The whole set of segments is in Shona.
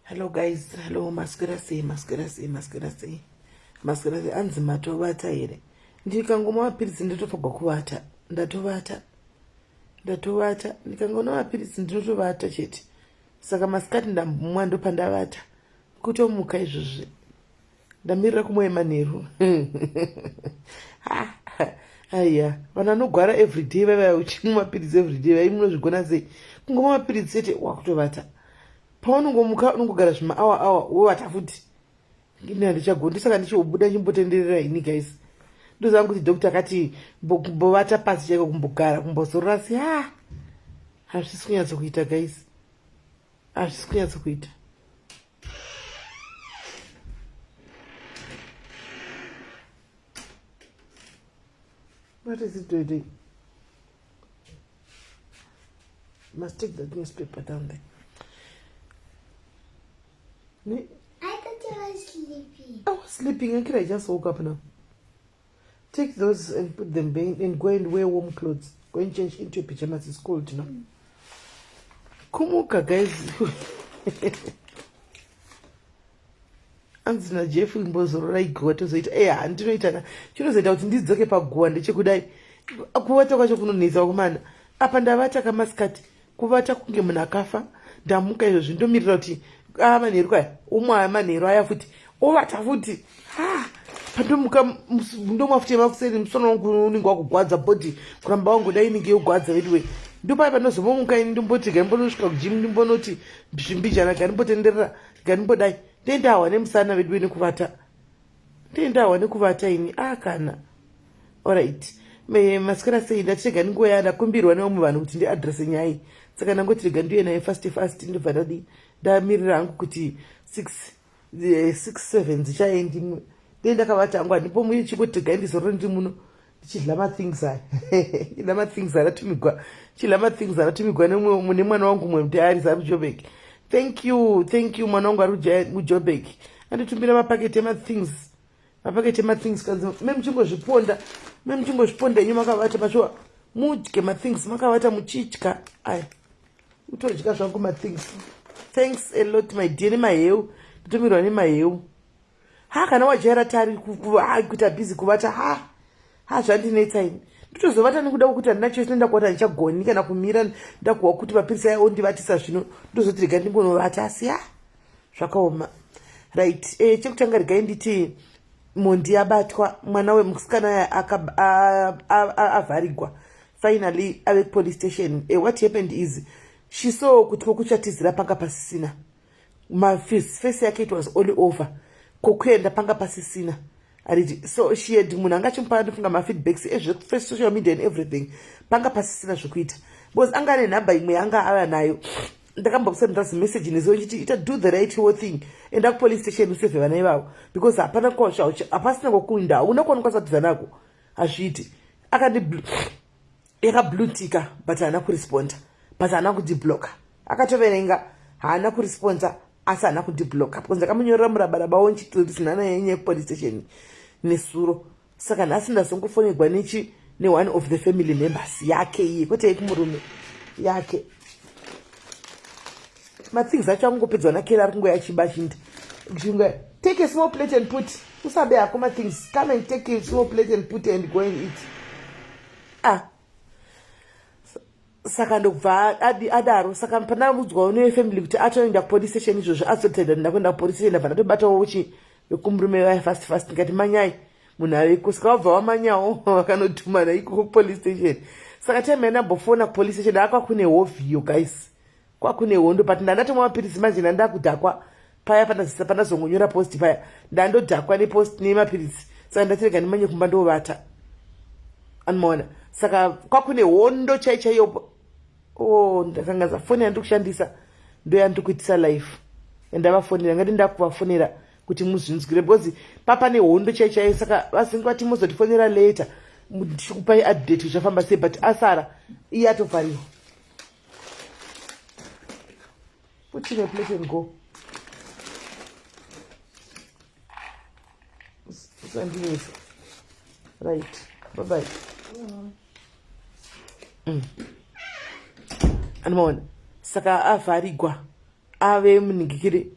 Hello guys, hello, maswera sei, maswera sei, maswera sei, maswera sei. Anzi matovata here? Ndikangomwa mapiritsi ndotofagwa kuvata, ndatovata, ndatovata. Ndikangonwa mapiritsi ndinotovata chete. Saka masikati ndambomwa ndopandavata, kutomuka izvozvi ndamirira kumwa yemanheru. Aiya, vanhu vanogwara everyday vaiva uchimwa mapiritsi everyday, vai munozvigona sei? Kungomwa mapiritsi chete wakutovata. Paunongomuka unongogara zvimaawa awa wovata futi. Ini handichagondi, saka ndichiubuda ndichimbotenderera ini guys. Ndoziva kuti doctor akati kumbovata pasi chaiko, kumbogara, kumbozorora, asi ha hazvisi kunyatsokuita guys, hazvisi kunyatsokuita. What is it doing? Must take that newspaper down there. I thought you were sleeping. I was sleeping. Until I just woke up now. Take those and put them in and go and wear warm clothes. Go and change into your pajamas. It's cold, you know. Kumuka, guys. Anzi naJeff imbozorora iguva tozoita. Eh, handinoita na. Chinozoita kuti ndidzoke paguva ndechekudai. Kuvata kwacho kunonetsa vakomana. Apa ndavata kamasikati. Kuvata kunge munhu akafa. Ndamuka izvozvi ndomirira kuti manheru kaya. Umwe aya manheru aya futi. Ovata futi. Ha! Pandomuka ndomwa futi yemakuseni musoro wangu unenge wakugwadza body kuramba wangu dai inenge yogwadza anyway. Ndopaya panozomomuka ini ndomboti gaimbosvika kugym ndimbonoti zvimbijana gaimbotenderera gaimbodai. Ndendawa nemusana vedu nekuvata. Ndendawa nekuvata ini. Ah kana. Alright. Me masikara sei ndatirega ndingoya ndakumbirwa nevamwe vanhu kuti ndiadresse nyaya iyi. Saka ndangoti rega ndiuye naye fast fast ndobva ndadii. Ndamirira hangu kuti 6 6 7 dzichaye ndimwe. Dei ndakavata hangu handipo muye chingoti regai ndizorore ndiri muno ndichidla mathings aya. Chidla mathings aratumigwa. Chidla mathings aratumigwa nemwe nemwana wangu mwe mudhayari ari kuJoburg. Thank you, thank you mwana wangu ari kuJoburg. Anditumira mapaketi emathings. Mapaketi emathings kanzi me muchingozviponda. Me muchingozviponda inyu makavata pacho mudye mathings makavata muchidya. Aya. Utodya zvangu mathings. Thanks a lot my dear nemaheu. Nditumirwa nemaheu. Ha kana wajaira tari kuita busy kuvata ha ha zvandinetsa ini. Ndotozovata nekuda kwekuti handina choice nenda kuwata handichagoni kana kumira ndakuwa kuti mapirisi aya ondivatisa zvino ndozoti rega ndingonovata asi ha zvakaoma. Right, chekutanga regai nditi mhondi yabatwa mwana wemusikana avharigwa finally ave police station. What happened is she saw kuti kokuchatizira panga pasisina. Face yake it was all over. Kokuenda panga pasisina. Ariti so she had munhu anga achimupa ndofunga mafeedbacks ezve social media and everything. Panga pasisina zvekuita. Because anga ane nhamba imwe yanga ava nayo. Ndakambokusendera message nezo nchiti ita do the right whole thing. Enda ku police station useve vana ivavo because hapana kwasha hapasina kwakuenda hauna kwaunokwanisa kutiza nako. Hazviiti. Akandi yakablutika but haana kuresponda but haana kundibloka. Akatoverenga haana kuresponda asi haana kundibloka because ndakamunyorera murabaraba wo nchitisinana yenyaya yekupolice station nesuro. Saka nhasi ndazongofonegwa nechi neone of the family members yake iye kwete yekumurume yake. Mathings acho akungopedzwa naKela ari kungoya achiba achinda. Chingoya take a small plate and put usabe hako mathings come and take a small plate and put and go and eat. Ah. Saka ndobva adaro. Saka pandaudzwawo nefamily kuti atoenda kupolice station izvozvo azotenda ndakuenda kupolice station ndabva ndatobatawo uchi vekumurume vaya fast fast ndikati manyai munhu aveko. Saka vabva vamanyawo vakanotumana ikoko kupolice station. Saka time yandambofona kupolice station akwa kune hovhiyo guys. Kwakune hondo but ndandatomwa mapiritsi manje ndandakudhakwa paya pandazongonyora post paya ndandodhakwa nepost nemapiritsi. Saka ndatirega ndimanye kumba ndovata. Anomaona. Saka kwakune hondo chai chaiyo. Oh, ndakangaza foni yandiri kushandisa ndoyandiri kuitisa life. Ndavafonera ngati ndakuvafonera kuti muzvinzwire because papa nehondo chai chaiyo. Saka vazingi vati muzotifonera later ndichikupai update uchafamba sei but asara iye atovhariwa. Put in a plate and go. Usandinetsa. Right. Bye bye. Anomaona. Saka avharigwa ave munhingikire.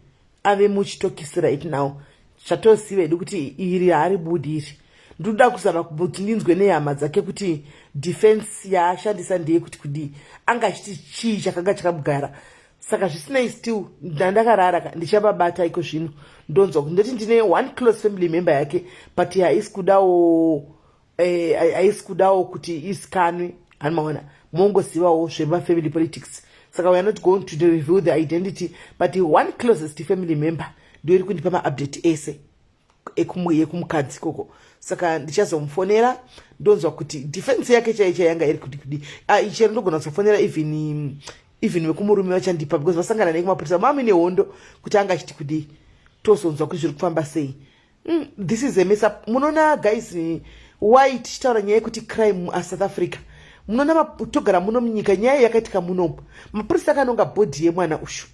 Ave muchitokisi right now. Chatoziva hedu kuti iri haaribudi iri. Ndinoda kuzama kuti ndinzwe nehama dzake kuti defense yaashandisa ndeyekuti kudii, anga achiti chii chakanga chakamugara. Saka zvisinei, still ndandakarara ka, ndichavabata iko zvino, ndonzwa kuti ndoti ndine one close family member yake, but haisi kudawo haisi kudawo kuti isikanwe. Hanimaona, mongozivawo zvemafamily politics. Saka we are not going to reveal the identity, but one closest family member ndo iri kundipa maupdate ese yekumukadzi ikoko. Saka ndichazomufonera, ndonzwa kuti defense yake chai chai yanga iri kuti kudi. Ah, chero ndogona kuzofonera even vekumurume vachandipa, because vasangana naye kumapurisa mami nehondo, kuti anga achiti kudii, tozonzwa kuti zviri kufamba sei. This is a mess up. Munoona guys, why tichitaura nyaya yekuti crime muSouth Africa? Munoona, togara muno munyika, nyaya yakaitika munomu, mapurisa akanonga body yemwana ushu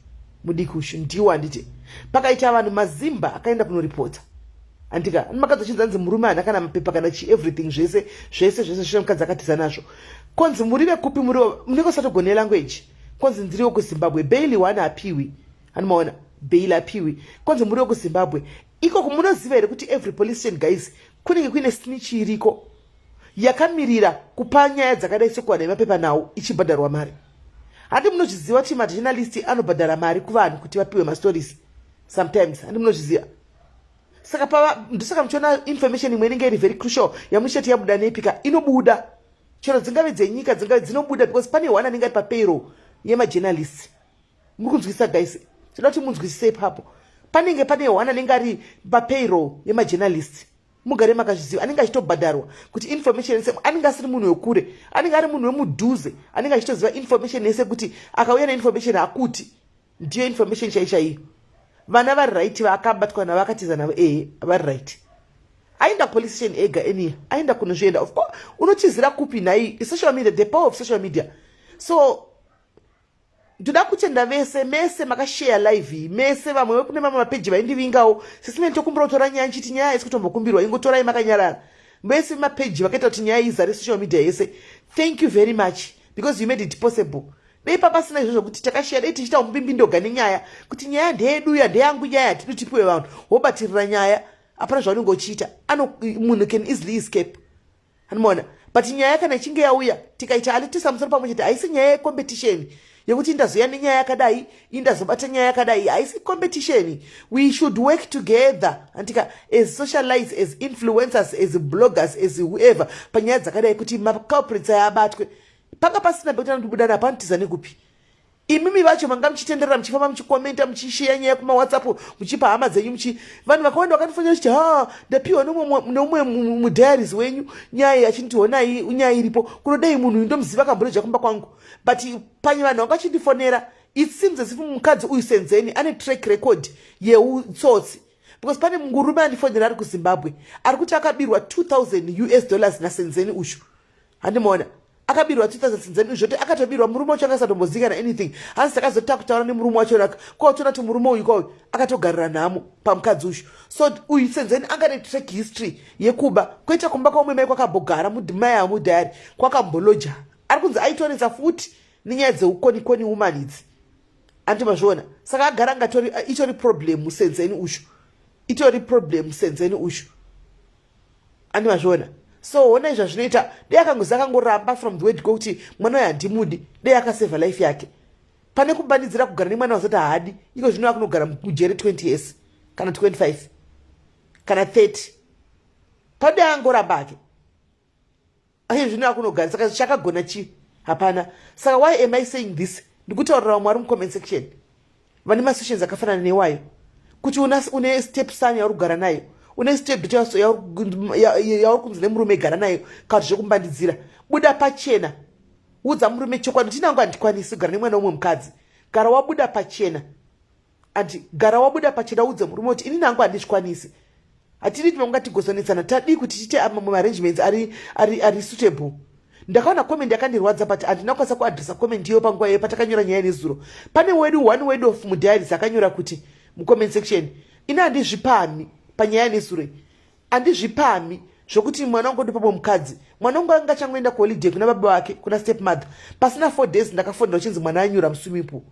mudiki ushu, ndiwo handiti pakaita vanhu mazimba akaenda kunoripota, handika makadzi achinzi anzi murume haana kana mapepa kana chi everything, zvese zvese zvese zvese mukadzi akatiza nazvo. Konzi muri vekupi? Muri munenge usatogone language. Konzi ndiri wekuZimbabwe. Bail one hapiwi, hanimaona, bail hapiwi. Konzi muri wekuZimbabwe. Ikoko munoziva here kuti every police station, guys, kunenge kuine snitch iriko yakamirira kupa nyaya dzakadai sekuwana yemapepa nhau ichibhadharwa mari? Handi munozviziva kuti majournalist anobhadhara mari kuvanhu kuti vapiwe mastories sometimes? Handi munozviziva? Saka pava ndosaka muchiona information imwe inenge iri very crucial yamuchati yabuda nepika, inobuda chero dzingave dzenyika, dzingave dzinobuda, because pane one anenge ari papayroll yemajournalist. Muri kunzwisisa guys? Tinoda kuti munzwisise ipapo. Panenge pane one anenge ari papayroll yemajournalist, mugare makazviziva, anenge achitobhadharwa kuti information yese. Anenge asiri munhu wekure, anenge ari munhu wemudhuze, anenge achitoziva information yese, kuti akauya neinformation akuti ndiyo information chai chaiyo. Vana vari right, vaakabatwa navo, akatiza navo, ehe, vari right. Aenda kupolice station ega eniya, aenda kunozvienda. Of course, unotizira kupi nhai? Social media, the power of social media. So ndoda kutenda vese mese makasheya live iyi, mese vamwe vekune mamwe mapeji vaindivingawo, "Sisime, tokumbira kutora nyaya," nchiti nyaya haisi kutombokumbirwa, ingotorai makanyarara. Vese mapeji vakaita kuti nyaya izare social media yese, thank you very much, because you made it possible. Dei papasina izvozvo kuti takasheya, dei tichiita mubimbindoga nenyaya, kuti nyaya ndeyedu, ya ndeyangu nyaya, hatidi tipiwe vanhu wobatirira nyaya, hapana zvaunenge uchiita. Munhu can easily escape, anomaona. But nyaya kana ichinge yauya, tikaita alitisa musoro pamwe chete, haisi nyaya yecompetition yekuti indazoya nenyaya yakadai, indazobata nyaya yakadai. Haisi competition. We should work together, andika, as socialites, as influencers, as bloggers, as whoever, panyaya dzakadai, kuti maculprits aya abatwe. Panga pasina pekuti anotibuda napo, anotiza nekupi? Imimi vacho manga muchitenderera, muchifamba, muchikomenta, muchisheya nyaya kumawhatsapp, muchipa hama dzenyu, muchi vanhu vakawanda vakandifonera chiti, "Ha, ndapiwa neumwe mudiaries wenyu nyaya achinti honai nyaya iripo kunodei." Munhu uyu ndomuziva, akamboreja kumba kwangu, but panye vanhu vanga vachindifonera. It seems as if mukadzi uyu Senzeni ane track record yeutsotsi, because pane murume andifonera ari kuZimbabwe ari kuti akabirwa 2000 US dollars naSenzeni ushu. Handimaona, akabirwa 2000 Senzeni zvoti akatobirwa. Murume wacho angasatombozikana anything. Hanzi takazoti takutaura nemurume wacho naka kwautona kuti murume uyu kwauyu akatogarira nhamo pamukadzi ushu. So uyu Senzeni anga netrack history yekuba, kuita kumba kwaumwe mai kwakambogara mai amudhayari, kwakamboloja. Ari kunzi aitonetsa futi nenyaya dzeukonikoni woman idzi, andimazviona. Saka agara angatori itori problem Senzeni ushu, itori problem Senzeni ushu, andimazviona. So honai zvazvinoita. Dei akangozi akangoramba from the word go kuti mwana uyu handimudi, dei akasevha life yake, pane kubanidzira kugara nemwana wasati haadi. Iko zvino akunogara mujere 20 years kana 25 kana 30, pade angoramba ake. Aye, zvino akunogara. Saka chakagona chii? Hapana. Saka why am I saying this? Ndikutaurira vamwe vari mucomment section vane masessions akafanana newayo, kuti une step son yauri kugara nayo, une step daughter yauri kunzi nemurume gara nayo, kana kuti zvekumbandidzira, buda pachena, udza murume chokwadi kuti inangu handikwanisi kugara nemwana umwe mukadzi. Gara wabuda pachena, andi gara wabuda pachena, udze murume kuti ini nangu handizvikwanisi, hatidi timanga tigozonetsana, tadii kuti tiite mamwe maarrangements ari suitable. Ndakaona comment yakandirwadza, but handina kukwanisa kuadresa comment iyo panguva iyo patakanyora nyaya nezuro. Pane wedu one word of mudiaries akanyora kuti mucomment section, "Ini handizvipami panyaya nezuro, handizvipami zvokuti mwana wangu ndipamwe mukadzi. Mwana wangu anga achangoenda kuholiday kuna baba vake, kuna step mother. Pasina 4 days ndakafonera uchinzi mwana anyura muswimming pool."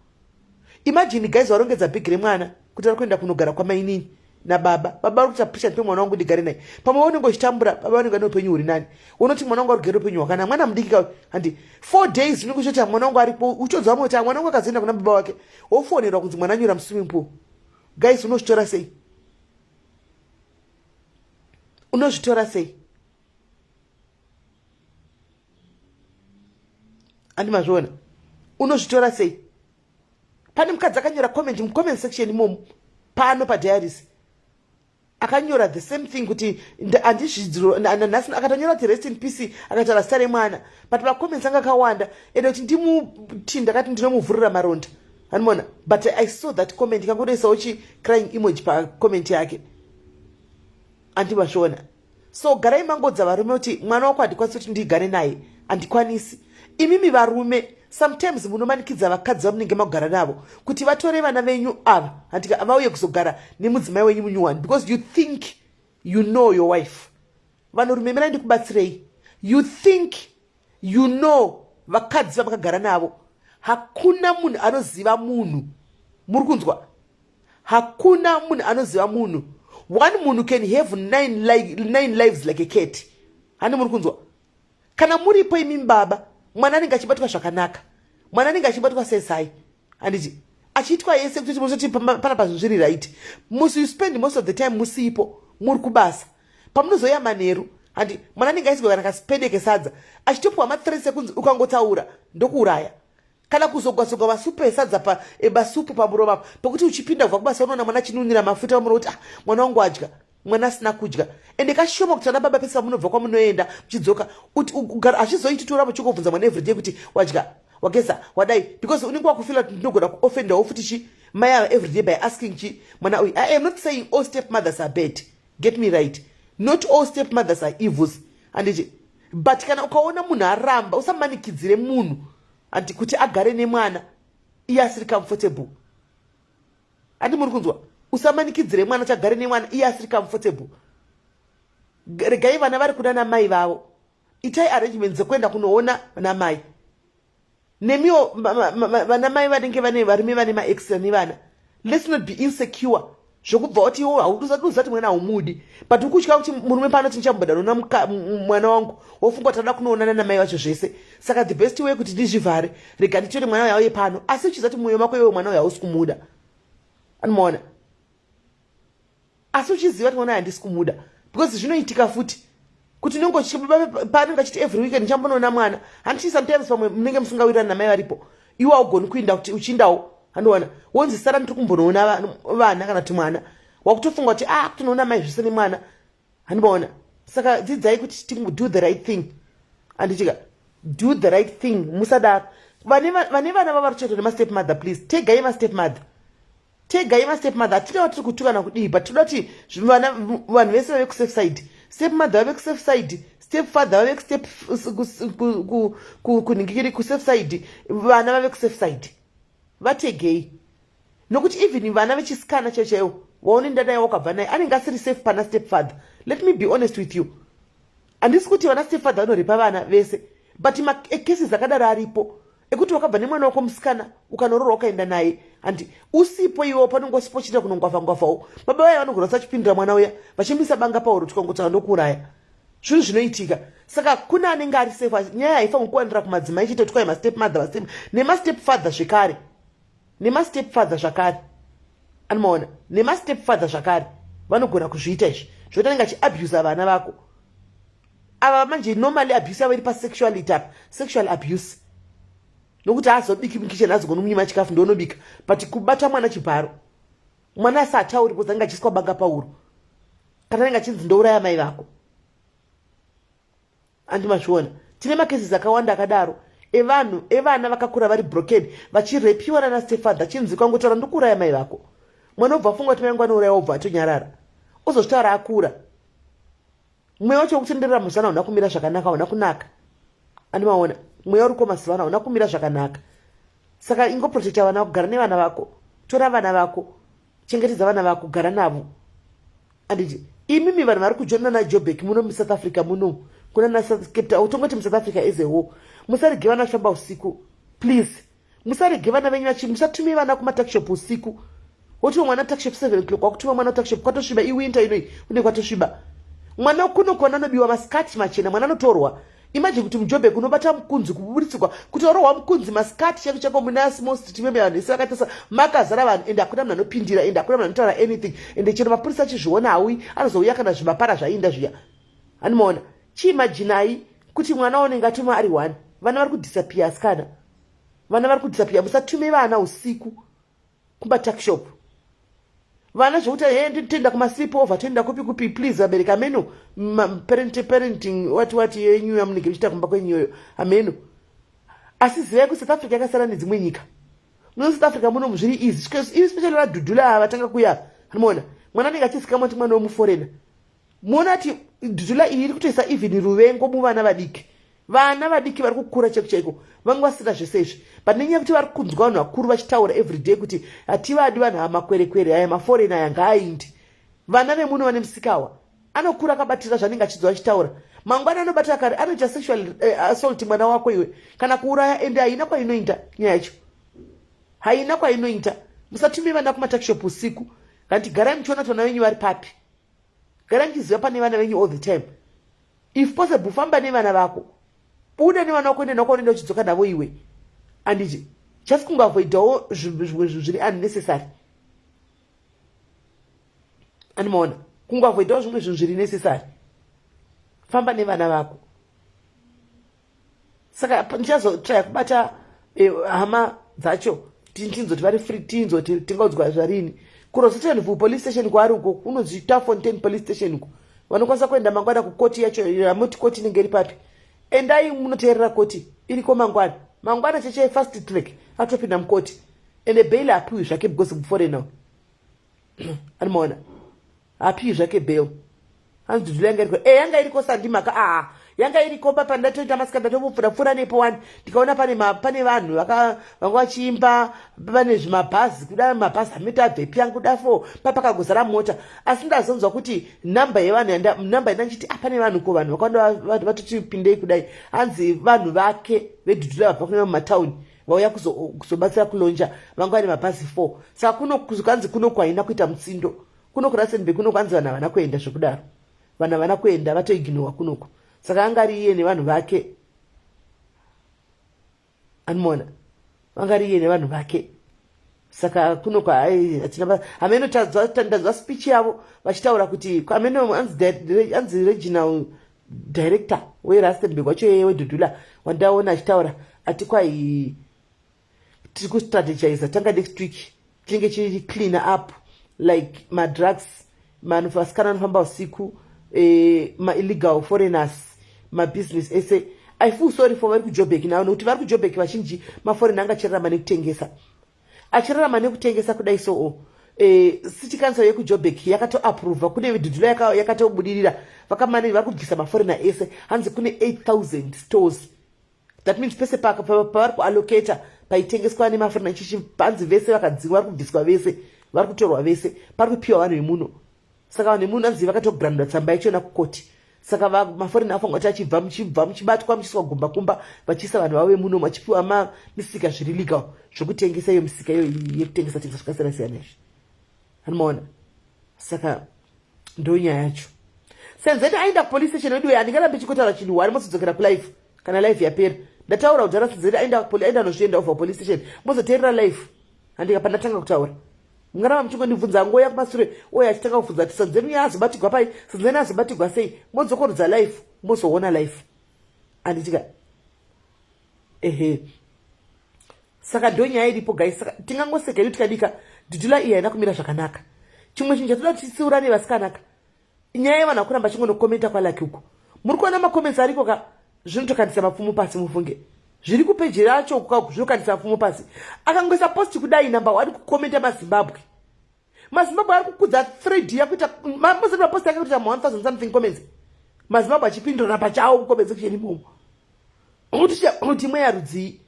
Imagine guys, varongedza bhegi remwana. kuti ari kuenda kunogara kwamainini nababa. Baba vari kuita pressure, ndipe mwana wangu ndigare naye. Pamwe unenge uchitambura, baba vanenge vane upenyu huri nani. Unoti mwana wangu ari kugara upenyu hwakanaka, mwana mudiki ka handi 4 days unenge uchiti mwana wangu aripo, uchitonzwa vamwe kuti mwana wangu akazoenda kuna baba wake, wofonerwa kunzi mwana anyura muswimming pool. Guys, unozvitora sei? Unozvitora sei? Andi mazviona? Unozvitora sei? Pane mukadzi akanyora comment mucomment section imomo pano padiaries, akanyora the same thing kuti handizvidziro nhasi, akatonyora kuti rest in peace, akataura zita remwana, but macomments anga akawanda ende kuti ndimuti ndakati ndinomuvhurira maronda, hanimona. But I saw that comment, ikangotoisawo chi crying emoji pacomment yake, andimazviona. So garai mangodza varume kuti mwana wako handikwanisi kuti ndigare naye, handikwanisi. Imimi varume sometimes munomanikidza vakadzi vamunenge magara navo kuti vatore vana venyu ava, handika, vauye kuzogara nemudzimai wenyu munyuwani, because you think you know your wife. Vanhurume, mirai ndikubatsirei. You think you know vakadzi vamakagara navo. Hakuna munhu anoziva munhu, muri kunzwa? Hakuna munhu anoziva munhu. One munhu can have nine lives like a cat, hani muri kunzwa? Kana muripo imi baba, mwana anenge achibatwa zvakanaka, mwana anenge achibatwa sezai, handiti, achiitwa yese kuti musoti panapa zvinhu zviri right. Musi you spend most of the time musipo, muri kubasa, pamunozoya manheru, handi, mwana anenge aiswa kana kasipedeke sadza, achitopiwa ma3 seconds, ukangotaura ndokuuraya, kana kuzogwazogwa masupu esadza pa masupu pamuromo apo, pekuti uchipinda kubva kubasa unoona mwana achinunira mafuta pamuromo kuti, ah, mwana wangu adya, mwana asina kudya. Ende kashoma kuti ana baba pese pamunobva kwamunoenda muchidzoka hazvizoiti toramba uchingobvunza mwana everyday kuti wadya, wageza, wadai, because unenge wakufeela kuti ndinogona kuoffendawo futi chi mai ava everyday by asking chi mwana uyu. I am not saying all step mothers are bad, get me right. Not all step mothers are evils, handiti? But kana ukaona munhu aramba, usamanikidzire munhu, handi, kuti agare nemwana iye asiri comfortable, handi muri kunzwa? Usamanikidzire mwana kuti agare nemwana iye asiri comfortable. Regai vana vari kuda namai vavo. Itai arrangement dzekuenda kunoona namai. Nemiwo vana mai vanenge vane varume vane maex nevana, let's not be insecure zvokubva kuti iwo hausati kuti mwana haumudi, but ukutya kuti murume pano tinichambodanona mwana wangu, wofunga kuti ada kunoonana namai vacho zvese. Saka the best way kuti ndizvivhare, rega nditore mwana uyo auye pano, asi uchiziva kuti mwoyo mako iwe mwana uyo hausi kumuda, anomaona, asi uchiziva kuti mwana uyo handisi kumuda, because zvinoitika futi kuti unenge paanenge achiti every weekend ndichambonoona mwana, handiti? Sometimes pamwe munenge musingawirirani namai varipo, iwe haugoni kuinda kuti uchiindawo, handiwana wonzi sara ndiri kumbonoona vana kana kuti mwana, wakutofunga kuti ah, kutonoona mai zvese nemwana, handimaona. Saka dzidzai kuti do the right thing, handitika? Do the right thing, musadaro. Vane vana vavari kuchetwa nemastep mother, please tegai mastep mother, tegai mastep mother. Hatida tiri kutukana kudii, but toda kuti vanhu vese vave kusafe side. Step mother vave kusafe side, step father vave kustep kunhingikiri kusafe side, vana vave kusafe side. Vategei, nokuti even vana vechisikana chaivo chaivo waunenda naye, wakabva naye, anenge asiri safe pana step father. Let me be honest with you, handisi kuti vana step father vanorepa vana vese, but macases akadaro aripo ekuti wakabva nemwana wako musikana, ukanororwa, ukaenda naye, handi, usipo iwo panonge usipo, chiita kunongwavha ngwavhawo, baba vaya vanogona kusachipindira mwana uya, vachimisa banga pauro, tikangotaura ndokuuraya. Zvinhu zvinoitika. Saka kune anenge ari safe. Nyaya haifaniri kuwanira kumadzimai chete, kuti kwai mastep mother nemastep father zvekare, nemastep father zvakare, anomaona, nemastep father zvakare vanogona kuzviita izvi zvokuti anenge achiabusa vana vako ava. Manje normally abuse yavo iri pasexuality apa, sexual abuse, nokuti haazobiki mukitchen, haazogoni munyima chikafu, ndounobika, but kubata mwana chibharo, mwana asatauri because anenge achiswa banga pauro, kana anenge achinzi ndouraya mai vako, andimazviona. Tine macases akawanda akadaro evanhu, evana vakakura vari broken, vachirepiwa nana stepfather, achinzi kwangotaura ndikuuraya mai vako, mwana obva afunga kuti mai vangu anouraya, obva atonyarara, ozozvitaura akura. Mweya wacho wekutenderera mazuvano hauna kumira zvakanaka, hauna kunaka, andimaona. Mweya uriko mazuvano hauna kumira zvakanaka. Saka ingoprotecta vana vako, gara nevana vako, tora vana vako, chengetedza vana vako, gara navo, anditi? Imimi vanhu vari kujona naJobek muno muSouth Africa, muno kuna naCape Town, tongoti muSouth Africa as a whole, musarege vana vachifamba usiku, please. Musarege vana venyu vachi, musatume vana kumatuckshop usiku. Wotuma mwana tuckshop 7 o'clock, wakutuma mwana tuckshop kwatosviba, iwinter inoi, une kwatosviba. Mwana kuno kwana anobiwa masikati machena, mwana anotorwa. Imagine kuti muJoburg unobata mukunzi, kuburitsirwa kuti warohwa mukunzi masikati chako chako muna small street meme, vanhu vese vakaita makazara vanhu, ende hakuna munhu anopindira, ende hakuna munhu anotaura anything, ende chero mapurisa achizviona hauyi, anozouya kana zvimapara zvainda zviya. Hanimaona, chiimaginai kuti mwana waunenge atuma ari one. Vana vari kudisappear, asikana, vana vari kudisappear. Musatume vana usiku kumatuckshop, vana, zvokuti he nditoenda kumasleep over, toenda kupi kupi. Please vabereki, ameno parenting wati wati yenyu yamunenge muchiita kumba kwenyu iyoyo, ameno. Asi zivai kuti South Africa yakasiyana nedzimwe nyika. Muno South Africa muno zviri easy, especially vaDudula ava vatanga kuya. Anomaona mwana anenge achizikamwa kuti mwana wemuforeigner. Muona kuti Dudula iyi iri kutoisa even ruvengo muvana vadiki. Vana vadiki vari kukura chaiko chaiko vanga vasina zvese izvi, but nenyaya yekuti vari kunzwa vanhu vakuru vachitaura everyday kuti hativadi vanhu ava, makwerekwere aya, maforeigner aya ngaaindi. Vana vemuno vane musikawa anokura akabatira zvanenge achinzwa vachitaura. Mangwana anobatira kare, anoita sexual assault mwana wako iwe, kana kuuraya, ende haina kwainoita nyaya yacho, haina kwainoita. Musatume vana kumatuckshop usiku. Kanti garai muchiona kuti vana venyu vari papi, garai muchiziva pane vana venyu all the time. If possible, famba nevana vako, buda nevana vako, ende nako unoenda uchidzoka navo iwe, anditi? Just kungoavoidawo zvimwe zvinhu zviri unnecessary. Animaona, kungoavoidawo zvimwe zvinhu zviri necessary. Famba nevana vako. Saka ndichazotraya kubata hama dzacho, tinzoti vari free, tinzoti tingaudzwa zvarini. KuRosettenville police station kwaari uko, kunonzi Turffontein police station uko, vanokwanisa kuenda mangwana kukoti yacho. Amoti koti inenge iri papi? Endai munoteerera koti iriko mangwana. Mangwana cheche fast track, atopinda mukoti, ende bail apiwi zvake because muforeigner. Anomaona, hapiwi zvake bail. Hanzi Dudula yanga iriko. Yanga iriko sandimaka. Aa, yanga iriko papa. Ndatoita masika, ndatopfuura pfuura nepo wani, ndikaona pane vanhu vanga vachiimba, pane zvimabhazi kuda, mabhazi amete abvepi anguda fo papakagozara mota. Asi ndazonzwa kuti namba yevanhu, namba yandanchiti a pane vanhu ko, vanhu vakawanda vatoti pindei kudai, hanzi vanhu vake veDudula vabva kune mumatauni vauya kuzobatsira kulauncha, vanga vane mabhazi 4. Saka kuno kanzi kuno kwaina kuita mutsindo kuno kuRustenburg kuno, kwanzi vanhu havana kuenda zvekudaro, vanhu havana kuenda, vatoignowa kunoku. Saka anga ari iye nevanhu vake. Anomaona, vanga ari iye nevanhu vake. Saka kuno hatina hameno. Ndanzwa speech yavo vachitaura kuti ameno anzi regional director weRustenburg wacho weDudula wandaona achitaura ati kwai tiri kustrategiza, tanga next week tinenge chiri clean up like madrugs, vasikana anofamba usiku, maillegal foreigners, mabusiness ese. I feel sorry for vari kuJoburg navo, nekuti vari kuJoburg vazhinji maforeigner anga achirarama nekutengesa, achirarama nekutengesa kudai. Soo city council yekuJoburg yakatoapprova kune Dudula yakatobudirira, vakamane vari kubvisa maforeigner ese. Hanzi kune 8000 stores. That means pese pavari kuallocata paitengeswa nemaforeigner chichi, hanzi vese vakadzingwa, vari kubviswa vese, vari kutorwa vese, pari kupiwa vanhu vemuno. Saka vanhu vemuno hanzi vakatograndwa tsamba yachona kukoti. Saka maforeigner afanira kuti achibva, muchibva, muchibatwa, muchiiswa gumba kumba, vachiisa vanhu vavo vemuno, vachipiwa misika zviri legal zvokutengesa, iyo misika iyo yekutengesa tengesa zvakasiyana siyana izvi. Anomaona, saka ndo nyaya yacho. Senzeni aenda kupolice station wedu. Handingarambi chikotaura chinhu wari, mozodzokera kulive kana live yapera. Ndataura kudhara, Senzeni aenda nozvienda over police station, mozoteerera live. Handika pandatanga kutaura, mungaramba muchingondibvunza ngoya kumasure oyo achitanga kubvunza kuti Senzeni uyo azobatigwa pai, Senzeni azobatigwa sei. Modzokorodza live, mozoona live, handitika? Ehe, saka ndo nyaya iripo, guys. Saka tingangoseka edu tikadika Dudula iyi haina kumira zvakanaka. Chimwe chinhu chatoda kuti titsiurane, vasikanaka, nyaya yevanhu vakuramba chingonokomenta kwaLucky uko. Muri kuona macomments ariko ka, zvinotokandisa mapfumo pasi. Mufunge zviri kupeji racho zvinokandisa mapfumo pasi. Akangoisa post kudai, number one kukomenta maZimbabwe. MaZimbabwe ari kukudza thread yakuita mozati mapost ake kuita ma1000 something comments, maZimbabwe achipindurana pachawo kucomment section imomo kuti mweya rudzii.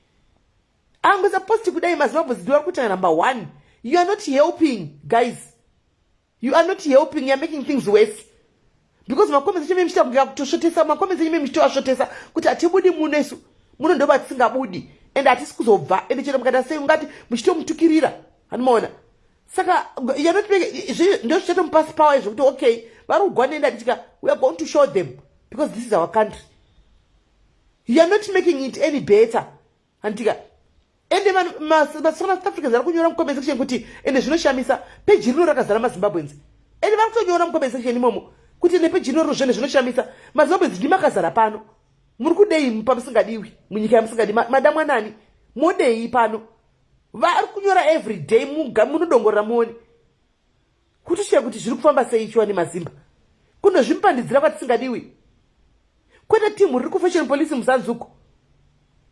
Angoisa post kudai, maZimbabwe zidiwa vari kuita number one. You are not helping, guys, you are not helping. You are making things worse because macomments acho muchiita kunge kutosvotesa, macomments enyu muchitoasvotesa kuti hatibudi muno, isu muno ndo vatisingabudi, and hatisi kuzobva, ende chero mukaita sei, ungati muchitomutukirira. Hanimaona. Saka ndozvichatomupa power zvekuti okay, vari kugwa nenda ndichika, we are going to show them because this is our country. You are not making it any better, handitika? Ende maSouth Africans vari kunyora mucomment section kuti ende zvinoshamisa, peji rino rakazara maZimbabweans. Ende vari kutonyora mucomment section imomo kuti ende peji rino zvene zvinoshamisa, maZimbabweans ndimakazara pano. Muri kudei pamusingadiwi munyika yamusingadi? Madamwanani, modei pano? Vari kunyora every day, munodongorera muone kutoshiya kuti zviri kufamba sei. Chiwa nemazimba kunozvimupandidzira kwatisingadiwi, kwete timu riri kufashion police musanzuko,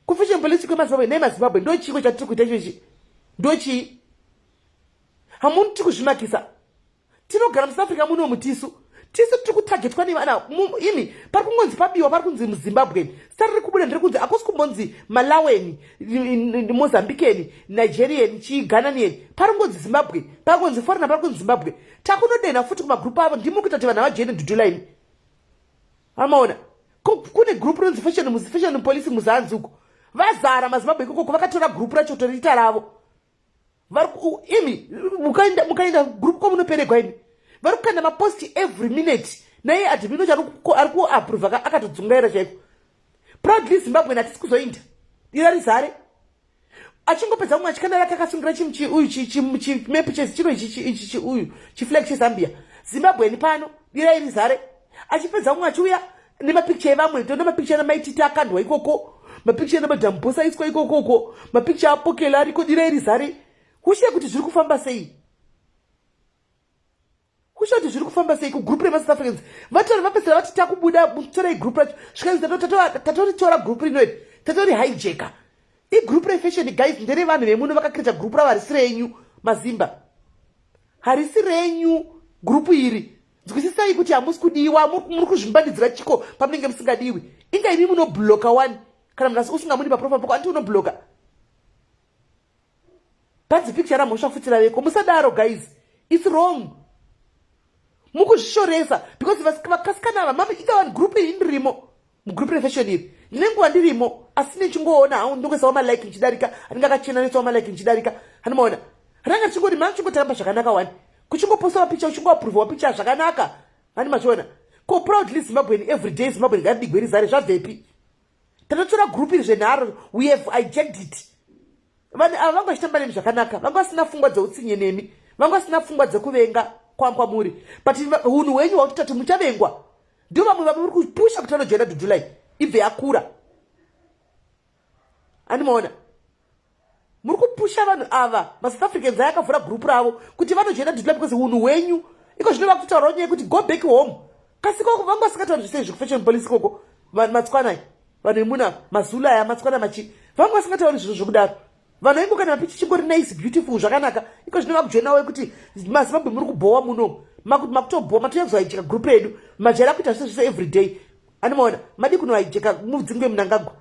kufashion police kwemaZimbabwe. NemaZimbabwe ndo chiko chatiri kuita ichochi? Ndo chii? Hamuni tiri kuzvimakisa. Tinogara muSouth Africa munomu, tisu tisu tiri kutargetwa nevana imi. Pari kungonzi pabiwa, pari kunzi muZimbabweni. Sita riri kubuda ndiri kunzi, hakusi kumbonzi Malaweni, Mozambikeni, Nigerian, chiGhananian. Pari kungonzi Zimbabwe, pari kunzi foreigner, pari kunzi Zimbabwe. Takunodena futi kumagrupu avo. Ndimi kuita kuti vanhu vajene Dudula imi. Amaona kune group rinonzi fashion police muzanzi uko, vazara maZimbabwe ikokoko, vakatora group racho toriita ravo. Vari imi, mukaenda group kwamunoperegwa imi. Vari kukanda maposti every minute. Naiye admin wacho ari kuapprova, akatodzungaira chaiko. Proudly Zimbabwe, hatisi kuzoinda dira rizare. Achingopedza mumwe achikanda rake akasungira uyu chimepu chechiro ichi, uyu chiflag cheZambia. Zimbabweni pano, dirai rizare. Achipedza mumwe achiuya nemapicture evamwe. Toona mapicture anamaititi akandwa ikoko, mapicture anamadhambosa aiswa ikokoko, mapicture apokela ariko. Dirai rizare. Kushiya kuti zviri kufamba sei, kushiya kuti zviri kufamba sei kugroup remaSouth Africans. Vatora, vapedzisira vati takubuda, torai group racho. Zvikanzi tatoritora group rino iri, tatori hijacka. Igroup refashion, guys, nderevanhu vemuno vakacreata group ravo. Harisi renyu mazimba, harisi renyu group iri. Nzwisisai kuti hamusi kudiwa. Muri kuzvimbandidzira chiko pamunenge musingadiwi? Inga imi munoblocka one, kana munhu usingamudi paprofile pako, anti unoblocka. Panzi picture ramhosva futi raveko. Musadaro guys, it's wrong. Mukuzvishoresa because vakasikana ava mama inga vanhu. Group iri ndirimo mugroup refashion iri, ndine nguva ndirimo, asi nechingoona hau, ndongoisawo malike ndichidarika. Anenge akachena, noisawo malike ndichidarika. Hanomaona ranga richingori maa chingotamba zvakanaka wani, kuchingoposta mapicha, uchingoapprova mapicha zvakanaka. Hani machiona ko proudly Zimbabwean everyday, Zimbabwean ngaridigwe rizare. Zvabvepi? Tatotora group iri zvenharo. We have hijacked it. Vanhu ava vanga vachitamba nemi zvakanaka, vanga vasina pfungwa dzeutsinye nemi, vanga vasina pfungwa dzekuvenga kwamuri, but unhu hwenyu hwakutoti muchavengwa. Ndio vamwe vamwe muri kupusha kuti vanojoina Dudulai ibve yakura. Andimaona muri kupusha vanhu ava maSouth Africans aya akavhura group ravo kuti vanojoina Dudula because unhu hwenyu iko zvino vakutaurawo nyaya yekuti go back home. Kasi koko vanga vasingatauri zvisei zvekufashion police koko. Matswanai, vanhu vemuna mazulu aya, matswana machi, vanga vasingatauri zvinhu zvokudaro. Vanhu vaingo kana mapichi chingori nice, beautiful, zvakanaka. Iko zvino vakujoinawo kuti maZimbabwe muri kubhowa muno, makutobhowa, matoyakuzohijacka group redu. Majaira kuita zvese zvese every day. Anomaona madi kunohijacka mudzingwe Munangagwa.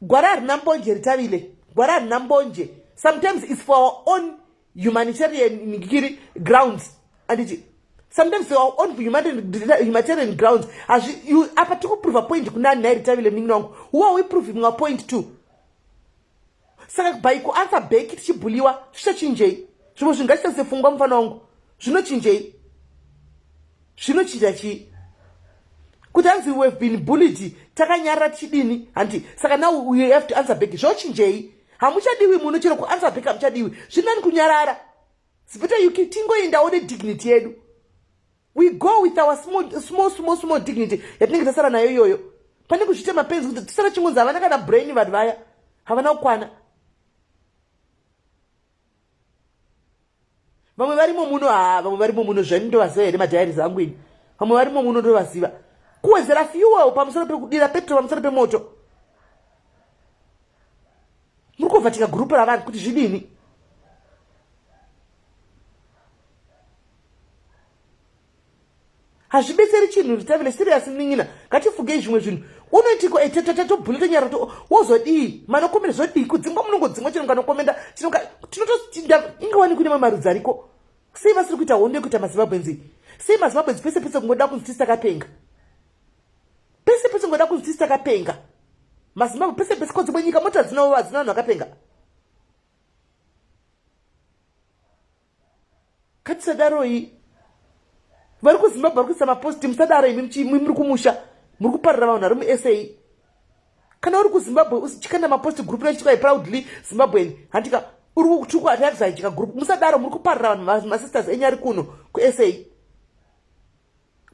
Gwara harina mbonje, ritavile, gwara harina mbonje. Sometimes it's for our own humanitarian ngiri grounds, anditi? Sometimes for our own humanitarian grounds. Hazvi apa tiri kuprova point kunani nai ritavile, munin'ina wangu? Who are we proving our point to? Saka by kuanswer back tichibulliwa zvichachinjei? Zvimwe zvinhu ngachiita sefungwa, mufana wangu. Zvinochinjei? Zvinochinja chii kuti hanzi we have been bullied, takanyarara tichidini? Handi saka now we have to answer back. Zvochinjei? Hamuchadiwi muno. Chero kuanswer back hamuchadiwi. Zvinani kunyarara zipeta uk, tingoendawo nedignity yedu. We go with our small small small small dignity yatinenge tasara nayo iyoyo, pane kuzviita mapenzi kuti tisara chingonzi havana kana brain. Vanhu vaya havana kukwana. Vamwe varimo muno, ha, vamwe varimo muno zvani ndovaziva here? Madiaries angu ini, vamwe varimo muno ndovaziva. Kuwedzera fuel pamusoro pekudira petro pamusoro pemoto. Muri kuvhatika gurupu ravanhu kuti zvidini? Hazvibetseri chinhu, ritavile. Serious, munin'ina, ngatifugei zvimwe zvinhu. Unoitiko tatobhula tonyara, wozodii? Manokomenda zvodii? Kudzingwa, munongodzingwa chero mukanokomenda. Ingawani kune mamarudzi ariko. Sei vasiri kuita hondo yekuita maZimbabweans? Sei maZimbabweans pese pese kungoda kunzi tisi takapenga? Pese pese ngoda kunzi takapenga. MaZimbabwe pese pese ko dzimwe nyika mota dzinawo hadzina vanhu vakapenga. Katisadaroi. Vari kuZimbabwe vari kuisa maposti musadaro imi muri kumusha muri kuparira vanhu vari muSA. Kana uri kuZimbabwe uchikanda maposti group rechitwa proudly Zimbabwean handika uri kutukwa hatiyakuzaichika group musadaro muri kuparira vanhu masisters enyu ari kuno kuSA.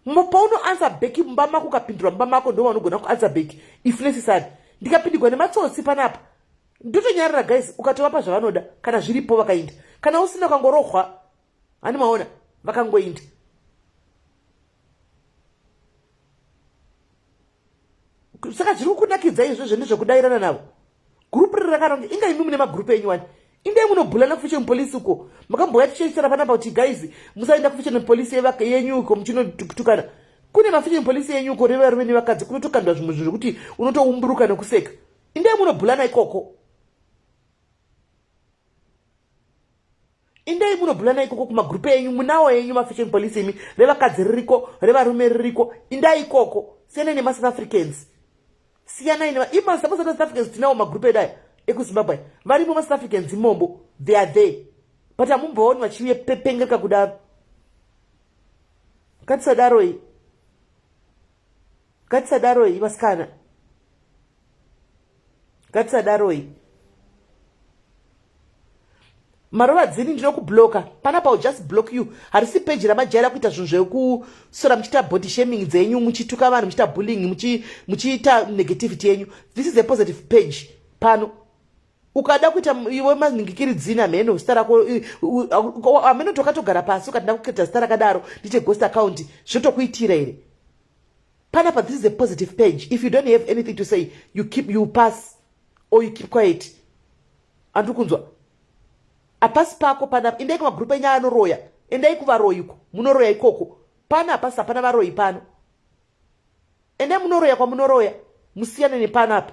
Pauno answer back mumba mako ukapindura mumba mako ndo vanogona kuanswer back if necessary. Ndikapindigwa nematsotsi panapa ndotonyarara guys ukatovapa zvavanoda kana zviripo vakainda kana usina ukangorohwa hani maona vakangoinda. Saka zviri kukunakidza izvo ndezvekudairana navo. Group riri rakaronga inga imi mune magroup enyu wani. Indai munobhulana kuFashion Police uko. Makambouya tichichera panapa kuti guys musaenda kuFashion Police yenyu uko muchinotukana. Kune maFashion Police yenyu uko revarume nevakadzi kunotokandwa zvimwe zvinhu zvekuti unotoumburuka nekuseka. Indai munobhulana ikoko. Indai munobhulana ikoko kumagroup enyu munawo enyu mafashion police imi revakadzi ririko revarume ririko indai ikoko siyanai nemaSouth Africans siyanai nema ima South Africans tinawo magroup edu aya ekuZimbabwe varimo maSouth Africans imomo they are there but hamumbooni vachiuye pepengereka kudaro ngatisadaroi ngatisadaroi vasikana ngatisadaroi marova dzini ndinokubloka panapa will just block you harisi peji ramajaira kuita zvinhu zvekusora muchiita body shaming dzenyu muchituka vanhu muchiita bullying muchiita negativity yenyu this is a positive page pano ukada kuita iwe manhingikiri dzina mheno zita rako hameno tokatogara pasi ukati ndakuketa zita rakadaro ndiite ghost account zvotokuitira here panapa this is a positive page if you don't have anything to say you keep you pass or you keep quiet andiri kunzwa hapasi pako panapa endai kumagrupu enyaya anoroya endai kuvaroyi uko munoroya ikoko pano hapasi hapana varoyi pano endai munoroya kwamunoroya musiyane nepano apa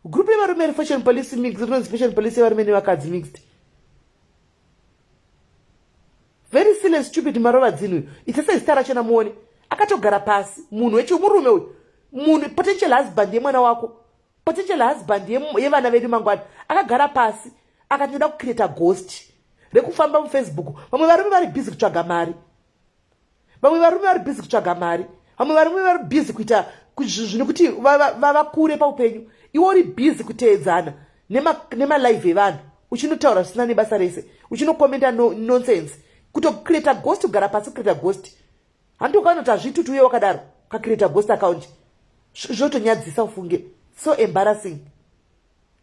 group yevarume refashion police mixed rinonzi fashion police yevarume nevakadzi mixed very silly and stupid marova dzinu uyu itsese zita rachona muone akatogara pasi munhu wechimurume uyu munhu potential husband yemwana wako potential husband yevana vedu mangwana akagara pasi akati ndoda kucreata ghost rekufamba mufacebook vamwe varume vari busy kutsvaga mari vamwe varume vari busy kutsvaga mari vamwe varume vari busy kuita zvino kuti vavakure paupenyu iwe uri busy kuteedzana nemalive evanhu uchinotaura zvisina nebasa rese uchinokomenda nonsense kutocreata ghost kugara pasi kucreata ghost handi ukaona kuti hazviiti kuti uye wakadaro ukacreata ghost account zvotonyadzisa ufunge so embarrassing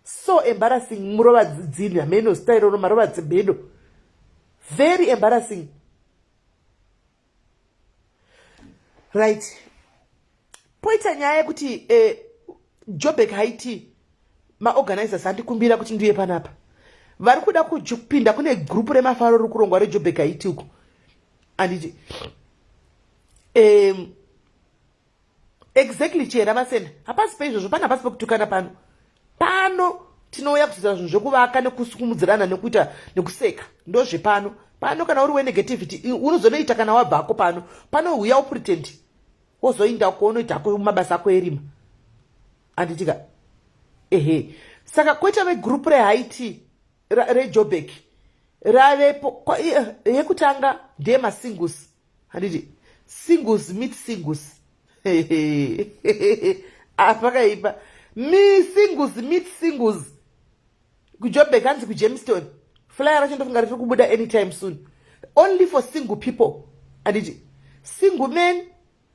so embarrassing murova dzini hameno zita iroro marova dzimheno very embarrassing right poita nyaya yekuti eh, jobek haiti maorganizers andikumbira kuti ndiuye panapa vari kuda kupinda kune gurupu remafaro riri kurongwa rejobek haiti uko anditi um, exactly chera vasenda hapasi peizvozvo pano hapasi pekutukana pano pano tinouya kuzoita zvinhu zvekuvaka nekusukumudzirana nekuita nekuseka ndozvepano pano kana uri wenegativity unozonoita kana wabvako pano pano huya upretend wozoinda kuonoita ako mabasa ako erima anditika ehe saka koita vegroup rehaiti rejobek ravepo yekutanga ndeyemasingles handiti singles meet singles apakaipa mi singles meet singles kujobek hanzi kujamestown flyer racho ndofunga riri kubuda anytime soon only for single people handiti single men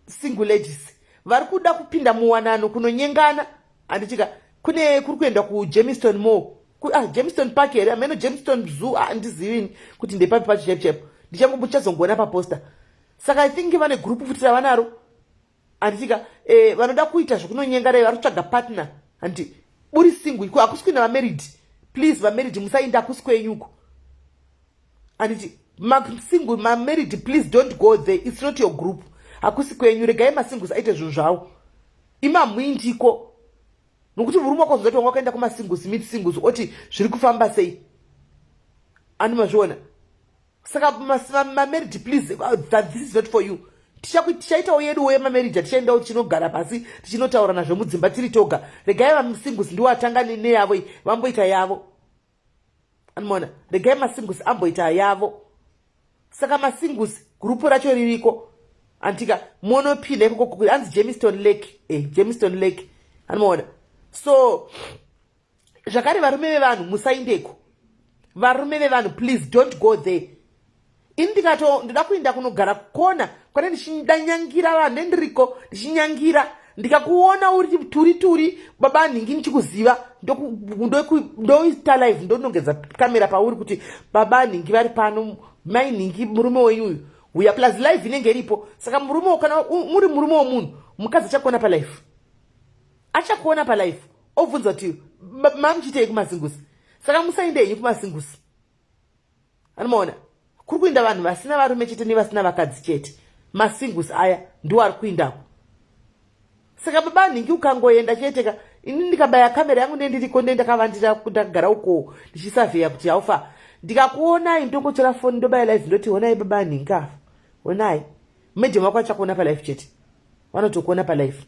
single ladies vari kuda kupinda muwanano kunonyengana handitika kune kuri kuenda kujamestown mall ku, ah, jamestown park here ameno jamestown zoo ah, handizivini kuti ndepapi pacho chaipo chaipo ndichangochazongoona paposta saka i think vane group futi ravanaro handitika eh, vanoda kuita zvekunonyenga dai vari kutsvaga partner handi uri single iko hakusi kuina vamarried please vamarried musainda hakusi kwenyu uko anditi masingle mamarried please don't go there it's not your group hakusi kwenyu regai masingles aite zvinhu zvavo imi hamuindiko nokuti murume wako zoti wanga wakaenda kumasingles meet singles oti zviri kufamba sei andi mazviona saka mamarried please that this is not for you Tichaitawo yeduwo yemamerija, tichaendawo tichinogara pasi tichinotaura nazvo mudzimba tiri toga. Regai vamusingusi ndiwo atanga neyavo iyi, vamboita yavo. Anomaona, regai masingusi amboita yavo. Saka masingusi gurupu racho ririko antika monopinda ikoko, hanzi Jamestown Lake, Jamestown Lake, anomaona. So zvakare varume vevanhu musaindeko, varume vevanhu please don't go there. Ini ndikato ndoda kuinda kunogara kukona kwane ndichidanyangira vanhu nendiriko ndichinyangira, ndikakuona uri turi turi baba nhingi ndichikuziva, ndoita live, ndonongedza kamera pauri kuti baba nhingi vari pano, mai nhingi, murume wenyu uyu uya, plus live inenge iripo. Saka murume, kana muri murume womunhu, mukadzi achakuona palife, achakuona palife obvunza kuti mamuchiitei kumasingusi. Saka musainde henyu kumasingusi, anomaona kuri kuinda vanhu vasina varume chete nevasina vakadzi chete. Masingusi aya ndiwo ari kuindako. Saka baba nhingi ukangoenda chete ka, ini ndikabaya kamera yangu nendiriko, ndendakavandira ndakagara uko ndichisavheya kuti haufa, ndikakuonai ndongotora foni ndobaya live, ndoti honai baba nhingi afa, honai madam wako achakuona palife chete, vanotokuona palife.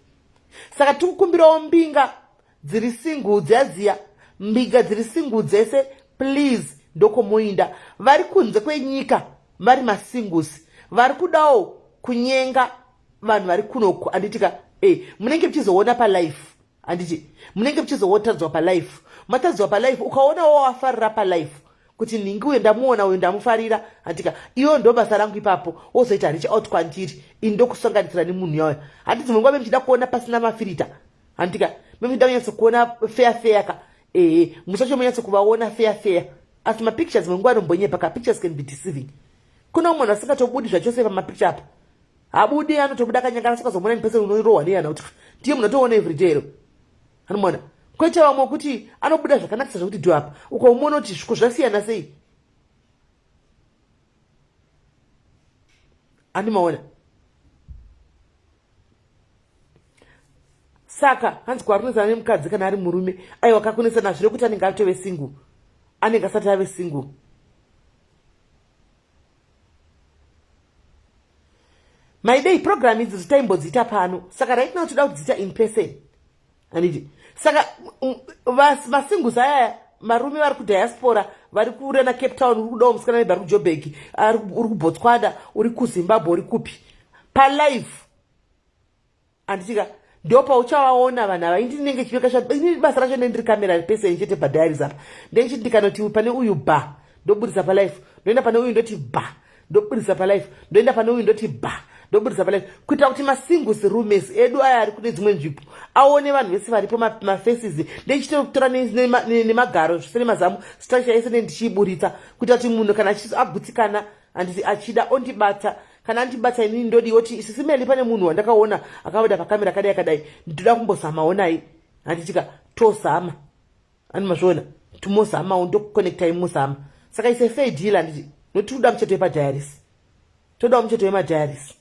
Saka tikukumbirawo mbinga dziri single dziya dziya, mbinga dziri single dzese please, ndokomoinda. Vari kunze kwenyika vari masingles vari kudawo kunyenga vanhu vari kunoku, anditika munenge muchizoona palife, handiti munenge muchizowotadzwa palife, matadzwa palife. Ukaonawo wafarira palife kuti nhingi uyo ndamuona, uyo ndamufarira, handika iwo ndo basa rangu ipapo, wozoita reach out kwandiri, ini ndokusanganisira nemunhu yayo. Handi dzimwe nguva memuchida kuona pasina mafirita, handika memuchida kunyatso kuona fair fair ka, ehe, musacho munyatso kuvaona fair fair. Asi mapictures dzimwe nguva anombonyepa ka, pictures can be deceiving. Kuna umwe munhu asingatobudi zvachose pamapicture apa, habudi, anotobuda akanyangara, sakazomuona in person unorohwa neyana kuti ndiye munhu atoona everyday ero, anomuona. Kwete vamwe kuti anobuda zvakanakisa zvekuti dhu apa ukaumuona kuti zviko zvasiyana sei, andimaona. Saka hanzi kwarunesana nemukadzi kana ari murume, aiwa kakunesana zvire kuti anenge atove single, anenge asati ave single. Maidei program idzi zvitaimbodziita pano, saka right now toda kudziita in person, handiti? Saka masinguzi ayaya, varume vari kudiaspora, vari kurena Cape Town, uri kudawo musikana maybe ari kuJobek, uri kuBotswana, uri kuZimbabwe, uri kupi, palive, handitika ndo pauchavaona vanhu ava. Indi ndinenge chiveka ini basa racho nendiri kamera pese chete padiaries apa, ndenchiti ndikanoti pane uyu ba, ndoburitsa palife, ndoenda pane uyu ndoti ba, ndoburitsa palife, ndoenda pane uyu ndoti ba, ndoburitsa palife, kuitira kuti masingles rooms edu aya ari kune dzimwe nzvimbo aone vanhu vese varipo, mafaces, ndenchitotora nemagaro zvese nemazamu, structure yese nendichiiburitsa, kuitira kuti munhu kana agutsikana, handiti, achida ondibata. Kana andibata inini ndodi oti isisimeli pane munhu wandakaona akabuda pakamera akadai akadai, ndoda kumbozama, onai, handitika tozama, ani mazviona, tumozamawo, ndokuconnectai muzama. Saka ise fair deal, handiti? Noti kuda mucheto wepadiaries, todawo mucheto wemadiaries,